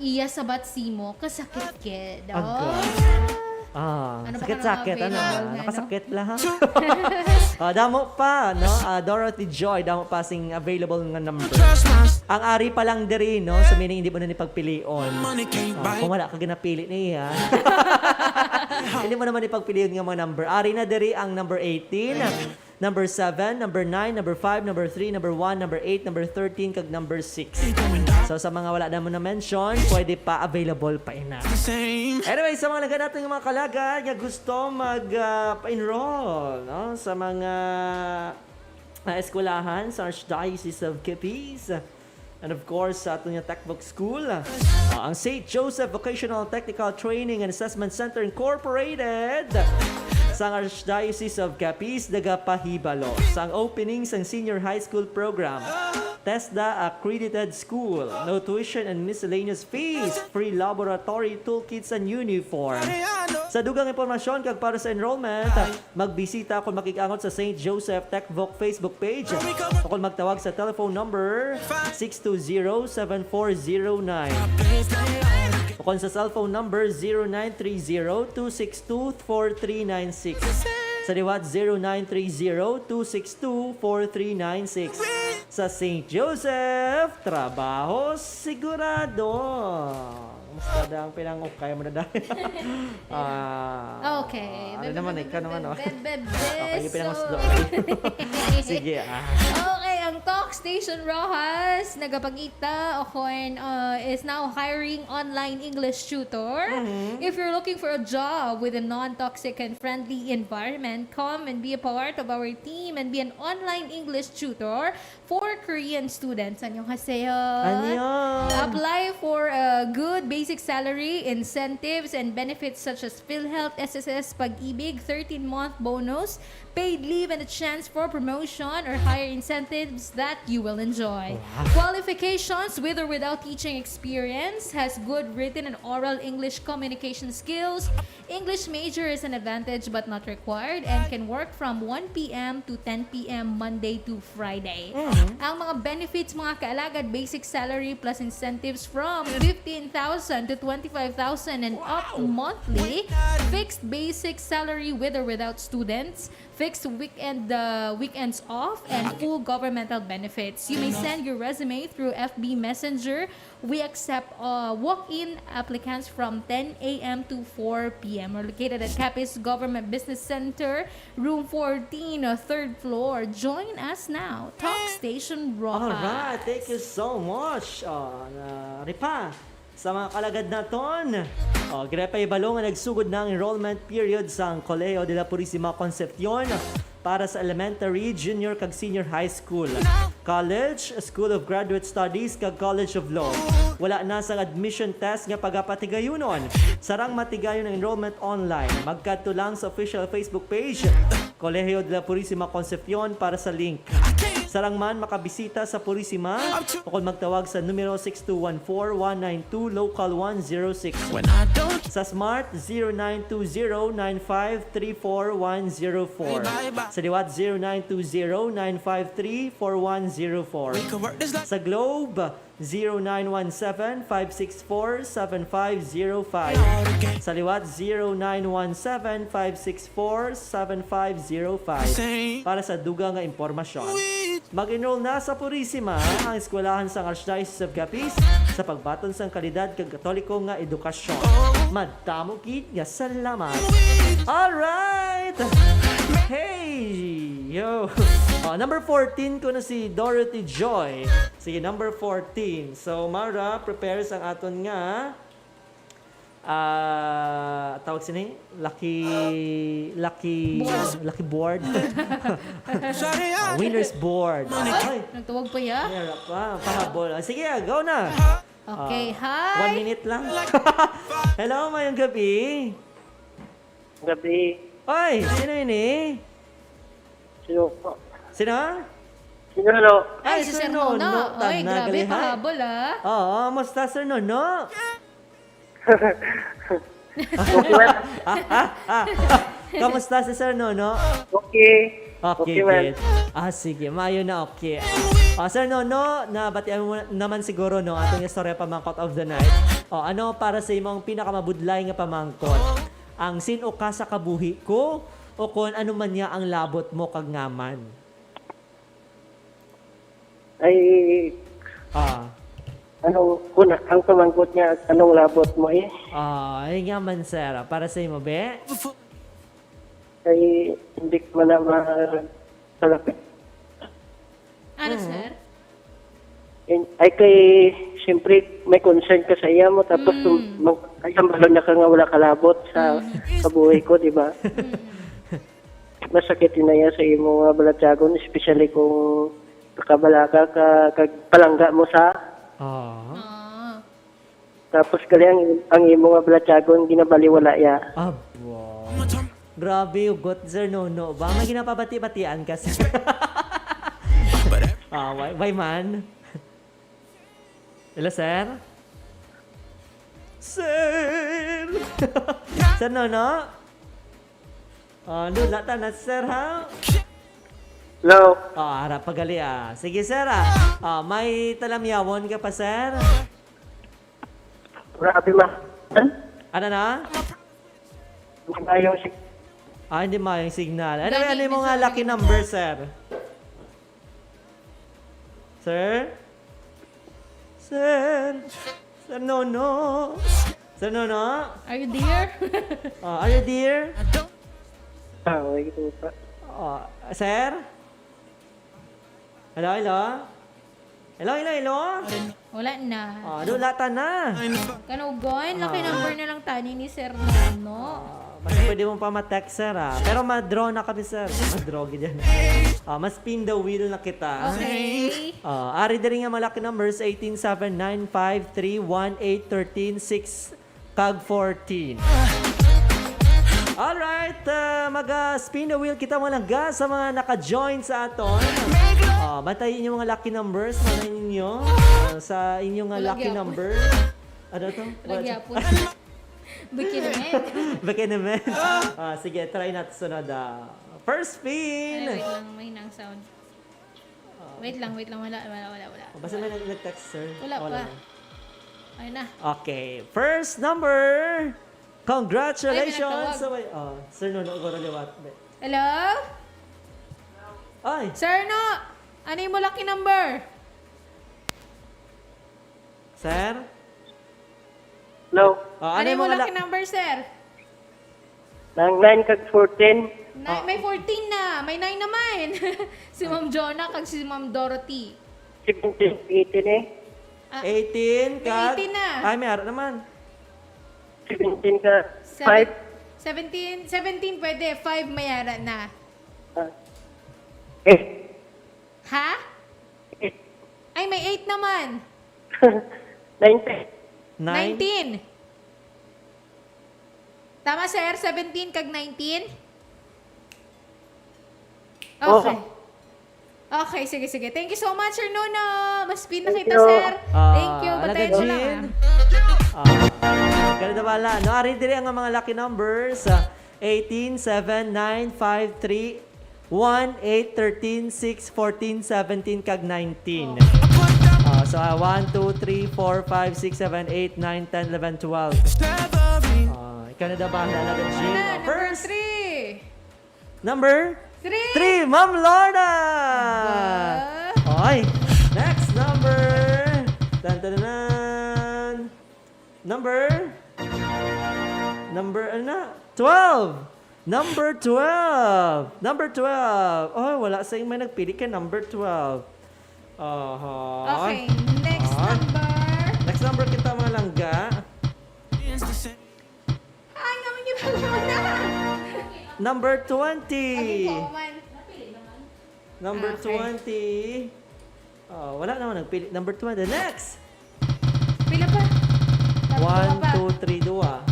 iya sabat sa imo, kasakit gid. Agay. Oh. Ah, Ano ba sakit-sakit, ka ano? available nga, no? Nakasakit lang, ha? Ah, damo pa, no? Ah, Dorothy Joy, damo pa sing available nga number. Ang ari pa lang diri, no? So, meaning, hindi mo na ni pagpilion. Ah, kung wala ka ginapili niya, hindi mo naman ipagpilion nga mga number. Ari na diri ang number eighteen, number seven, number nine, number five, number three, number one, number eight, number thirteen, kag number six. So, sa mga wala na mo na-mention, pwede pa, available pa ina. Anyway, sa mga langga naton nga mga kalagad nga gusto mag, ah, pa-enroll, no, sa mga, ah, eskwelahan sa Archdiocese of Capiz, and of course, sa aton nga Tech Voc School, ah, ang Saint Joseph Vocational Technical Training and Assessment Center Incorporated sang Archdiocese of Capiz nagapahibalo sang opening sang Senior High School Program. TESDA accredited school, no tuition and miscellaneous fees, free laboratory toolkits and uniform. Sa dugang impormasyon kag para sa enrollment, magbisita o kon makig-angot sa Saint Joseph Tech Voc Facebook page o kon magtawag sa telephone number six two zero, seven four zero nine o kon sa cellphone number zero nine three zero, two six two, four three nine six. Sa liwat, zero nine three zero, two six two, four three nine six. Sa Saint Joseph, trabaho sigurado. Mas kada ang pinangukay mo na dahil. Ah, Okay. ano Beb, naman, beb, ikaw beb, naman, beb, oh. beb, beb, beb. Okay, yung pinanguslo. So, Sige, ah. Okay, ang Talk Station Roxas, nagapangita o kon, uh, is now hiring online English tutor. Mhm. If you're looking for a job with a non-toxic and friendly environment, come and be a part of our team and be an online English tutor for Korean students. 안녕하세요. 안녕. Apply for a good basic salary, incentives, and benefits such as PhilHealth, S S S, Pag-ibig, thirteen-month bonus, paid leave, and a chance for promotion or higher incentives that you will enjoy. Qualifications: with or without teaching experience, has good written and oral English communication skills. English major is an advantage but not required, and can work from one p m to ten p m Monday to Friday. Ang mga benefits, mga kaalagad: basic salary plus incentives from fifteen thousand to twenty-five thousand and up monthly, fixed basic salary with or without students, fixed weekend, uh, weekends off, and full governmental benefits. You may send your resume through F B Messenger. We accept, uh, walk-in applicants from ten a m to four p m. We're located at Capiz Government Business Center, room fourteen, uh, third floor. Join us now. Talk Station Roa. Alright, thank you so much. Oh, na, Ripa, sa mga kalagad naton. Oh, ginapahibalo nga nagsugod na ang enrollment period sang Colegio de la Purisima Concepcion para sa elementary, junior, kag senior high school, college, School of Graduate Studies, kag College of Law. Wala na sang admission test nga pagapatigayunon. Sarang matigayon ang enrollment online. Magkadto lang sa official Facebook page, Colegio de la Purisima Concepcion, para sa link. Sarang man makabisita sa Purisima o kon magtawag sa numero six two one four one nine two, local one zero six. Sa Smart, zero nine two zero nine five three four one zero four. Sa liwat, zero nine two zero nine five three four one zero four. Sa Globe, zero nine one seven five six four seven five zero five. Sa liwat, zero nine one seven five six four seven five zero five. Para sa dugang nga impormasyon, mag-enroll na sa Purisima, ang eskwelahan sang Archdiocese of Capiz, sa pagbaton sang kalidad kag Katoliko nga edukasyon. Madamo gid nga salamat. Alright! Hey! Yo! Oh, number fourteen ko na si Dorothy Joy. Sige, number fourteen. So, Mara, prepare sang aton nga, ah, tawag sini? Lucky, lucky, Board. Lucky board. Ah, winner's board. Ay, Nagtuwag pa ya? Meron pa. Pahabol. Ah, sige, ah, go na. Okay, Ah, hi. One minute lang. Hello, mayong gabi. Gabi. Oy, sino ini? Sino po? Sino? Sino, hello? Ay, Ay, si Sir Sir Nono. Nono. Oy, Tana, grabe, gali, ha? Pahabol, ah. Oo, musta, Sir Nono? Okay, well. Kamusta si Sir Nono? Okay. Okay, Okay, well. Good. Ah, sige. Maayo na, okay. Ah, Sir Nono, nabatian mo na-, naman siguro, no, aton istorya pamangkot of the night. Oh, ano para sa imo ang pinakamabudlay nga pamangkot? Ang sin-o ka sa kabuhi ko, o kon ano man niya ang labot mo kag ngaman? Ay, Ah. ano, kuna, ang pamangkot niya, anong labot mo eh? Ah, ay nga man, sir. Para sa imo, be? Ay, hindi ko man na ma-, salapit. Ano, Mhm. sir? In-, ay, kay, siyempre, may concern ka sa iya mo, tapos Mm. mag-, ay, sambalon na ka nga wala ka labot sa Mm. kabuhi ko, di ba? Mm. Masakit yun na yan sa imo nga balatyagon, especially kung nakabalaka ka, kag palangga mo sa Ah. Ah. Tapos gali ang, ang imo nga balatyagon, ginabaliwala ya. Abo. Grabe, ugot, Sir Nono. Ba, may ginapabati-batian ka, sir? Ah, why, why man? Hello, sir? Sir! Sir Nono? Ah, lula ta na, sir, ha? Hello? Ah, ara, pagali, ah. Sige, sir, ah. Ah, may talamyawon ka pa, sir? Grabe, ma-, Ano na? Hindi mayong sig-, Ah, hindi mayong signal. Ano, Galing ano yung ni mga Sir lucky Nono. Number, sir? Sir? Sir? Sir Nono? Sir Nono? Are you there? Ah, are you there? Ah, okay po pa. Ah, sir? Hello, hello? Hello, hello, hello? Wala na. Ah, ano, lata na. Kanugon, lucky Ah. number na lang tani ni Sir Nono. Ah, basta pwede mo pa ma-text, sir, ah. Pero ma-draw na kami, sir. Ma-draw, ganyan. Ah, ma-spin the wheel na kita. Okay. Ah, ari diri nga mga lucky numbers, eighteen seven nine five three one eight thirteen six kag fourteen. Alright, ah, mag, ah, spin the wheel kita, mga langga, sa mga naka-join sa aton. Ah, Ah, bantay inyong mga lucky numbers, malay ninyo, ah, sa inyong nga Walang lucky gyapon. number. Ano to? Walang gyapon. Bikini man. Bikini man. Ah, sige, try natin sunod, ah. First spin! Ay, wait lang, may nang sound. Ah. Wait lang, wait lang, wala, wala, wala, wala. Oh, basta may nag-, nag-text, sir. Wala Ah, wala pa. lang. Ayun na. Okay, first number! Congratulations! Ay, may nagtawag. Sabay, oh, Sir Nono, guro liwat. Hello? Ay! Sir No! Ano yung lucky number? Sir? Hello? Oh, Ano ano yung yung mga lucky la- number, sir? Nang nine kag fourteen. Na, Ah. May fourteen na. May nine naman. Si Ma'am Jonah kag si Ma'am Dorothy. Seventeen, eighteen eh. Ah, eighteen may kag eighteen na. Ay, may ara naman. Seventeen ka. Seven- five. Seventeen, seventeen pwede. Five may ara na. Ah. Eh. Ha? Eh. Ay, may eight naman. Nineteen. Nine? Nineteen. Tama, sir. Seventeen kag nineteen? Oo. Okay. Okay, sige, sige. Thank you so much, Sir Nuno. Mas pin na Thank kita, you. sir. Ah, Thank you. Batayan ko lang, Jean. ah. Ah, kaya na wala. No, ari diri ang mga lucky numbers. Ah, eighteen, seven, nine, five, three, one, eight, thirteen, six, fourteen, seventeen, kag nineteen. Ah, so, ah, one, two, three, four, five, six, seven, eight, nine, ten, eleven, twelve. Ah, ikaw na daw ba? Hala, Jean. Ano na, Ah, number first. three. Number Three. three, Ma'am Lorna! Aba. Okay. Next number. Tan, tan, tan, tan. Number? Number, ano na? Twelve! Number twelve! Number twelve! Oh, wala sa may nagpili kay number twelve. Aha. Okay, next Ah. number. Next number kita, mga langga. Ay, nga, may ginagawa na. Number twenty. Ay, common. Number Okay. twenty. Oh, wala naman nagpili. Number twenty. Next! Pila pa? Tatlo One, pa. two, three, dua.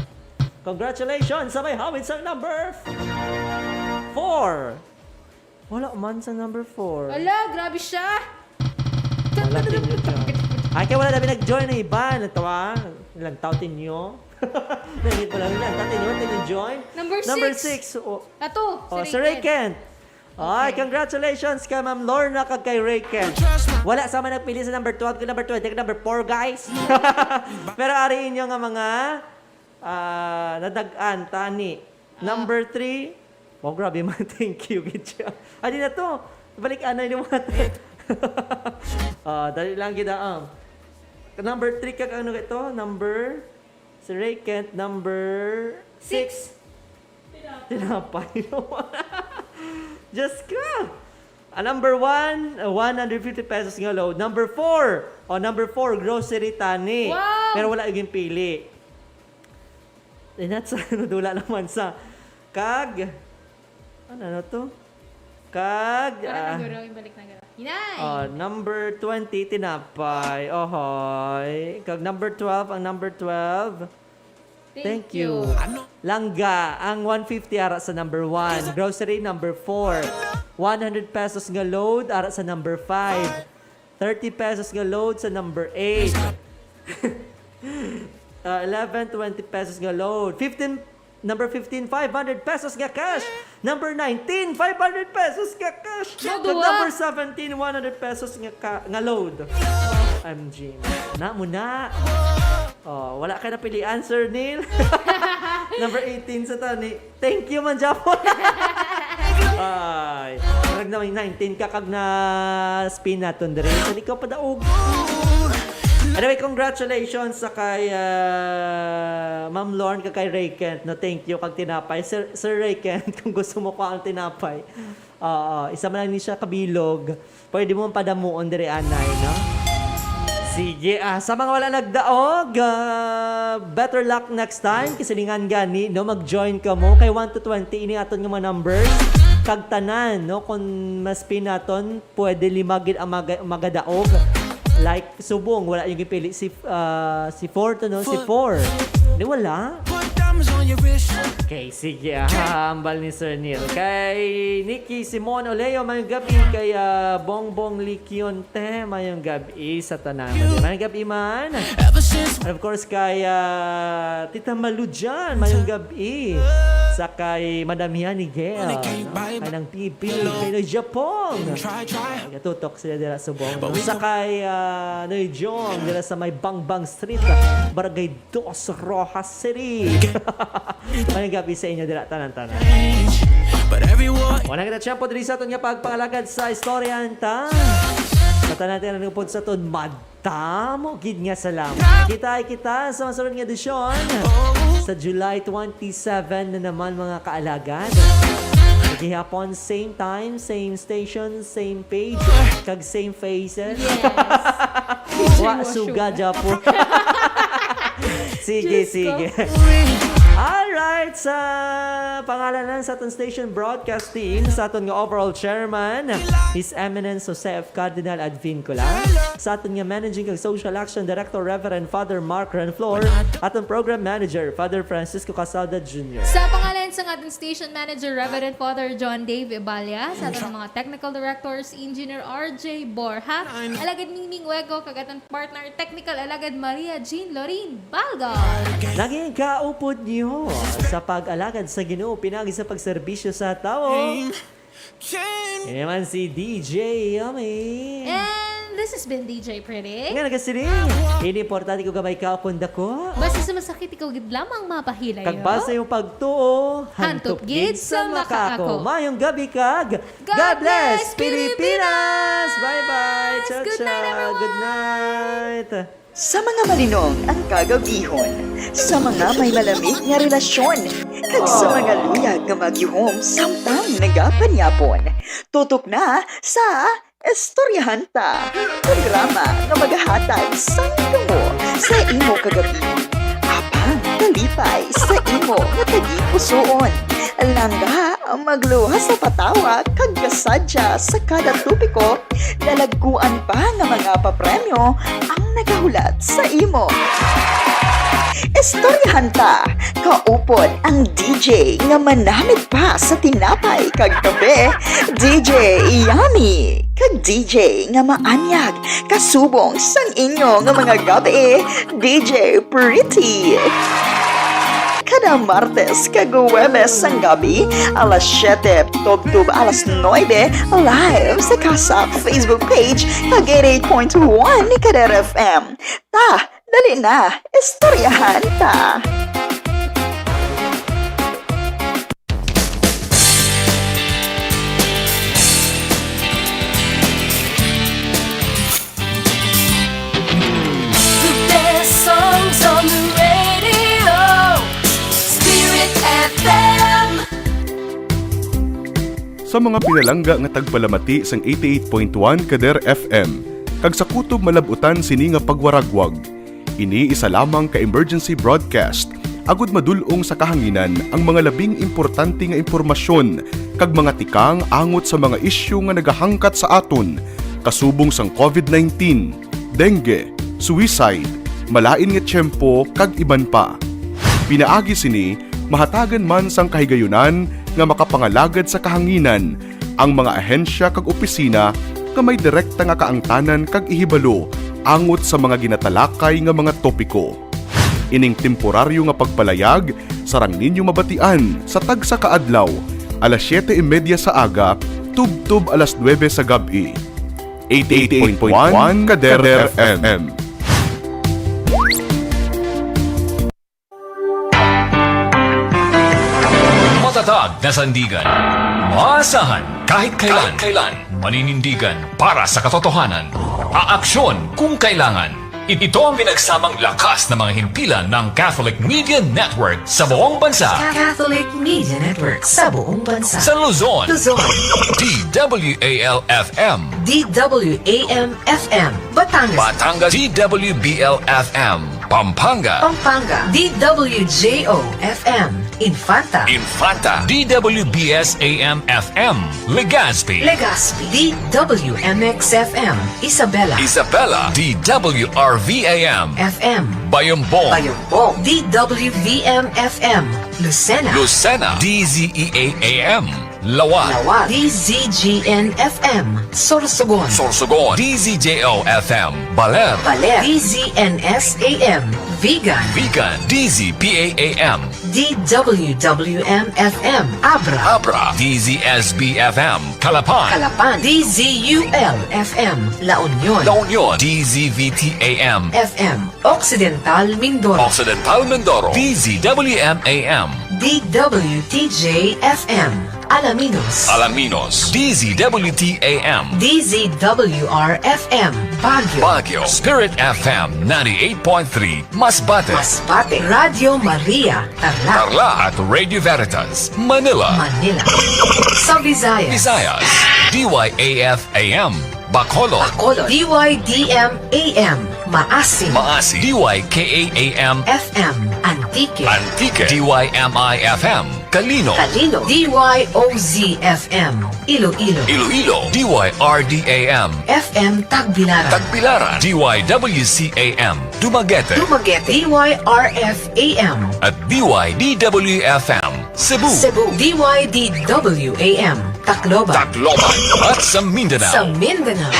Congratulations sa may hawid sa number four. Wala man sa number four. Ala, grabe siya. Wala tinyo dyan. Ay, kaya wala namin nag-join na iba. Natawa. Nilantaw tinyo. Nangit pala, nilantaw tinyo. Tinyo join. Number Number six. six. Oh. Ato, Oh, si si Ray Ray Kent. Kent. Ay, Okay. congratulations kay Ma'am Lorna kag kay Ray Kent. Wala sa man nagpili sa number twelve, kag number twenty, kag number four, guys. Pero ari inyo nga mga, ah, nadag-an, tani. Ah. Number three. Oh, grabe man. Thank you, gid siya. Ay, di na to. Balik anay ni mga Ah, dali lang gid, ah. Number three kag ano ito? Number Si Ray Kent, number six. Six. Tinapay. Diyos ko! Ah, number one, uh, one hundred fifty pesos nga load. Number four, o number four, grocery tani. Wow! Pero wala yung pili. Inat sa nadula naman sa kag Ano na to? Kag, Para ah, na guro, ibalik na guro. Hinay! Ah, number twenty, tinapay. Ohoy. Kag number twelve, ang number twelve. Thank Thank you. you. Langga, ang one fifty ara sa number one. Grocery, number four. One hundred pesos nga load ara sa number five. Thirty pesos nga load sa number eight. Ah, eleven, twenty pesos nga load. Fifteen, number fifteen, five hundred pesos nga cash. Number nineteen, five hundred pesos nga cash. Mo Kag duwa. number seventeen, one hundred pesos nga ka-, nga load. M G. Na mo na. Oh, wala ka napilian, Sir Neil. Number eighteen sa tani. Thank you man, Japon. Ay, parang na may nineteen ka kag na spin naton diri. Sa ikaw padaog. Anyway, congratulations sa kay, ah, Ma'am Lorne kag kay Ray Kent. No, thank you kag tinapay. Sir, Sir Ray Kent, kung gusto mo ko ang tinapay. Oo, isa man lang ni siya kabilog. Pwede mo padamuon diri anay, no? Sige, ah, sa mga wala nagdaog, ah, better luck next time. Kasilingan gani, no? Mag-join ka mo. Kay one to twenty, ini aton nga mga numbers. Kag tanan, no? Kung mas pinaton, pwede lima gid ang maga-, magadaog. Like, subong, wala yung gipili si, ah, si four to, no? Si four. Di wala? Okay, sige, ah, hambal ni Sir Neil. Kay Nikki Simon Oleo, mayong gabi. Kay, ah, Bongbong Likionte, mayong gabi sa tanan. Mayong gabi man. And of course, kay, ah, Tita Malu dyan, mayong gabi. Sa kay Madam Yani Gail, kay Nang P P, kay Noy Japong. Katutok sila dira subong. Sa kay, ah, Noy Jong, dira sa may Bangbang Street, Barangay Dos Rojas City. Mayong gabi sa inyo dira, tanan-tanan. Wala kita tiyempo diri sa aton nga pagpangalagad sa istoryahan ta. Sa tanan-tanan nga pod sa aton madamo gid nga salamat. Kita ay kita sa masunod nga edisyon sa July twenty-seven na naman, mga kaalagad. Sa gihapon, same time, same station, same page, kag same faces. Yes. Wa, Joshua. Suga, Japo. Sige, Diyos ko. Sige. Alright, sa pangalan sa aton station broadcast team, sa aton nga overall chairman, His Eminence Jose F. Cardinal Advincula, sa aton nga managing kag social action director, Reverend Father Mark Renflor, aton program manager, Father Francisco Casalda Junior. Sa pangalan sa aton station manager, Reverend Father John Dave Ibalia, sa aton mga technical directors, Engineer R J Borja, alagad Ningning Wego, kag aton partner technical, alagad Maria Jean Lorin Balga. Naging kaupod niyo sa pag-alagad sa Ginoo, pinagi sa pagserbisyo sa tawo. Ini man si D J Yummy. And this has been D J Pretty. Nga nagasiling, hindi importante kung gamay ka o kung dako. Basta sa masakit, ikaw gid lamang mapahilayo. Kag basta yung pagtuo, hantop gid sa makaako. Mayong gabi kag God bless, Pilipinas! Bye-bye! Ciao, ciao! Good night, everyone! Good night! Sa mga malinong ang kagabihon, sa mga may malamig nga relasyon, kag sa mga luyag nga magihom samtang nagapanyapon, tutok na sa Istoryahan Ta, programa nga magahatag sang gamo sa imo kagabihon, apang kalipay sa imo nga tagipusoon. Langga, magluwas sa patawa, kag kasadya sa kada topiko, dalagkuan pa nga mga papremyo ang nagahulat sa imo. Istoryahan Ta, kaupod ang D J nga manamit pa sa tinapay kag kape, D J Yummy, kag D J nga maanyag kasubong sang inyo nga mga gabi, D J Pretty. Kada Martes kag Huwebes sang gabi, alas siyete tubtob alas nuebe, live sa Kasak Facebook page kag eighty-eight point one Kader F M. Ta, dali na, istoryahan ta. The best songs on the radio, Spirit F M. Sa mga pinalangga nga tagpalamati sang eighty-eight point one Kader F M, kag sa kutob malab-utan sini nga pagwaragwag, ini isa lamang ka emergency broadcast, agud madul-ong sa kahanginan ang mga labing importante nga impormasyon kag mga tikang angot sa mga isyu nga nagahangkat sa aton, kasubong sang covid nineteen, dengue, suicide, malain nga tiyempo, kag iban pa. Pinaagi sini, mahatagan man sang kahigayunan nga makapangalagad sa kahanginan ang mga ahensya kag opisina nga may direkta nga kaangtanan kag ihibalo angot sa mga ginatalakay nga mga topiko. Ining temporaryo nga pagpalayag sarang ninyo mabatian sa tagsa ka adlaw, alas siyete y media sa aga tubtob alas nuebe sa gab-i. Eighty-eight point one Kader F M. Matatag na sandigan. Maasahan kahit kailan. Kahit kailan. Maninindigan para sa katotohanan. Aaksyon kung kailangan. Ito ang pinagsamang lakas ng mga himpilan ng Catholic Media Network sa buong bansa. Catholic Media Network sa buong bansa. Sa Luzon, Luzon. D W A L F M. D W A M F M, Batangas. Batangas, D W B L F M. Pampanga. Pampanga, D W J O F M, Infanta. Infanta, D W B S A M F M, Legazpi. Legazpi, D W M X F M, Isabela. Isabela, D W R V A M. F M. Bayumbong. Bayumbong, D W V M F M, Lucena. Lucena, D Z E A A M. Lawan. Lawan. D Z G N F M, Sorsogon. Sorsogon. D Z J O F M, Baler. Baler. D Z N S A M, Vigan. Vigan. D Z P A A M, D W W M F M, Abra. Abra. D Z S B F M, Calapan. Calapan. D Z U L F M, La Union. La Union. D Z V T A M, F M, Occidental Mindoro. Occidental Mindoro. D Z W M A M. D W T J F M, Alaminos. Alaminos. D Z W T A M. D Z W R F M, Baguio. Baguio. Spirit F M ninety-eight point three, Masbate. Masbate. Radio Maria, Tarlac. Tarlac. At Radio Veritas, Manila. Manila. Sa Visayas. Visayas. D Y A F A M, Bacolod. Bacolod. D Y D M A M, Maasin. Maasin. D Y K A A M, F M, Antique. Antique. D Y M I F M, Calinog. Calinog. D Y O Z F M, Iloilo. Iloilo. D Y R D A M, F M, Tagbilaran. Tagbilaran. D Y W C A M, Dumaguete. Dumaguete. D Y R F A M. At D Y D W F M, Cebu. Cebu. D Y D W A M, Tacloban. Tacloban. At sa Mindanao. Sa Mindanao.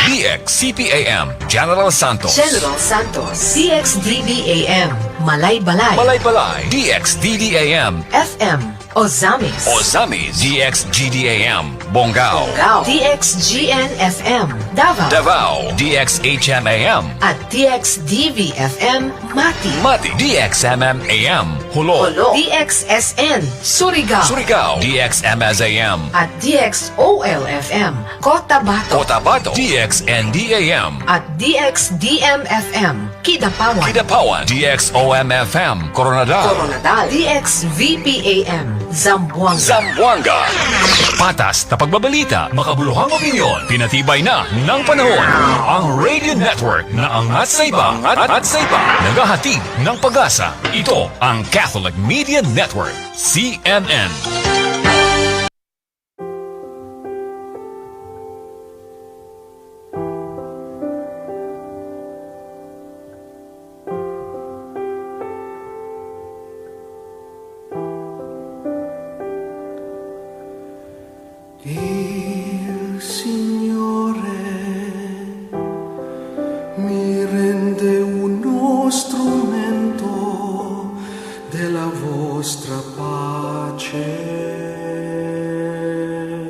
D X C P A M, General Santos. General Santos. D X D B A M, Malaybalay. Malaybalay. D X D D A M, F M, Ozamiz. Ozamiz. D X G D A M, Bonggao. Bonggao. D X G N F M, Davao. Davao. D X H M A M. At D X D V F M, Mati. Mati. D X M M A M, Jolo. Jolo. D X S N, Surigao. Surigao. D X M S A M. At D X O L F M, Cotabato. Cotabato. D X N D A M. At D X D M F M, Kidapawan. Kidapawan. D X O M F M, Koronadal. Koronadal. D X V P A M, Zamboanga. Zamboanga. Patas na pagbabalita, makabuluhang opinyon, pinatibay na ng panahon. Ang Radio Network na angat sa iba, angat, angat sa iba. Naghahatid ng pag-asa. Ito ang Catholic Media Network, C M N. Il Signore mi rende uno strumento della vostra pace.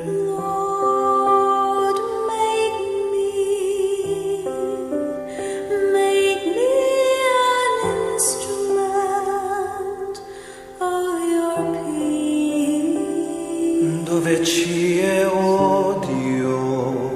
Lord, make me, make me an instrument of your peace. Dove ci è odio,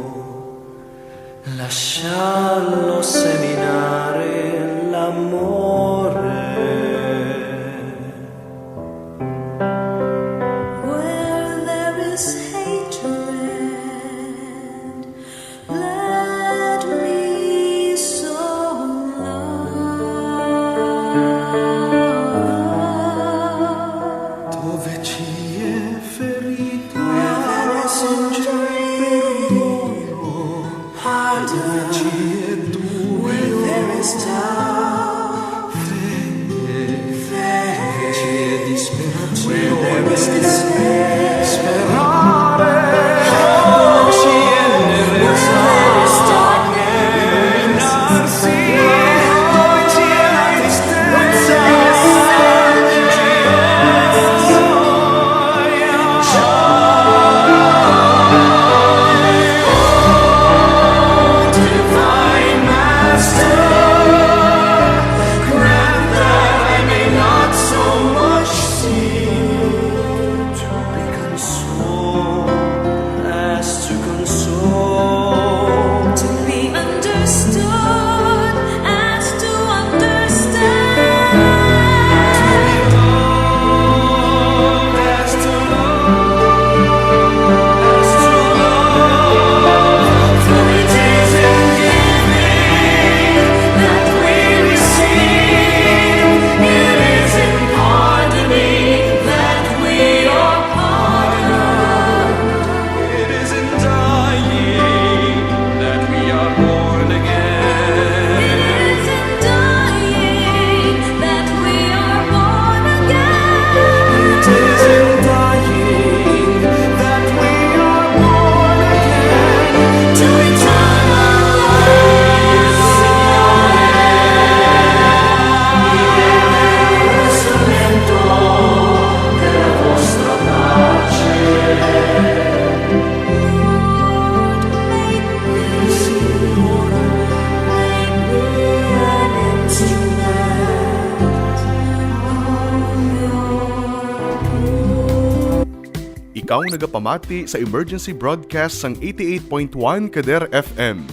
Daw nagapamati sa emergency broadcast sang eighty-eight point one Kader F M.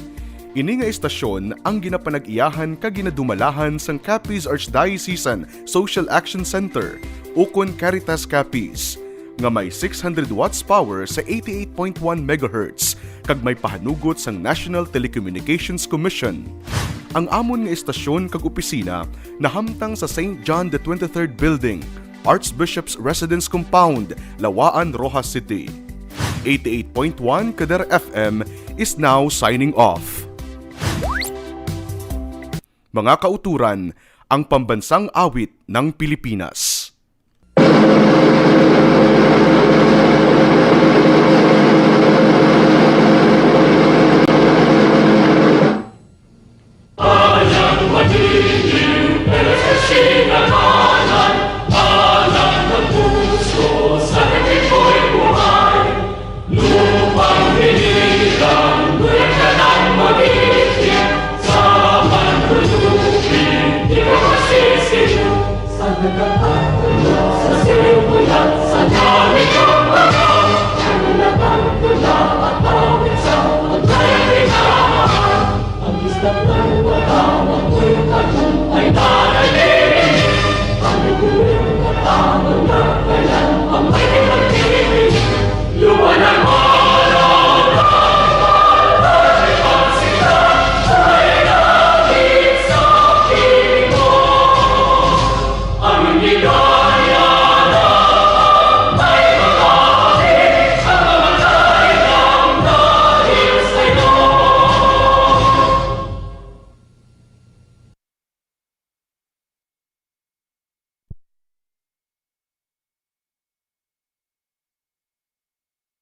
Ini nga istasyon ang ginapanag-iyahan kag ginadumalahan sang Capiz Archdiocesan Social Action Center, ukon Caritas Capiz, nga may six hundred watts power sa eighty-eight point one megahertz kag may pahanugot sang National Telecommunications Commission. Ang amon nga istasyon kag opisina nahamtang sa Saint John the twenty-third Building, Archbishop's Residence Compound, Lawaan, Roxas City. Eighty-eight point one Kader F M is now signing off. Mga kauturan, ang pambansang awit ng Pilipinas.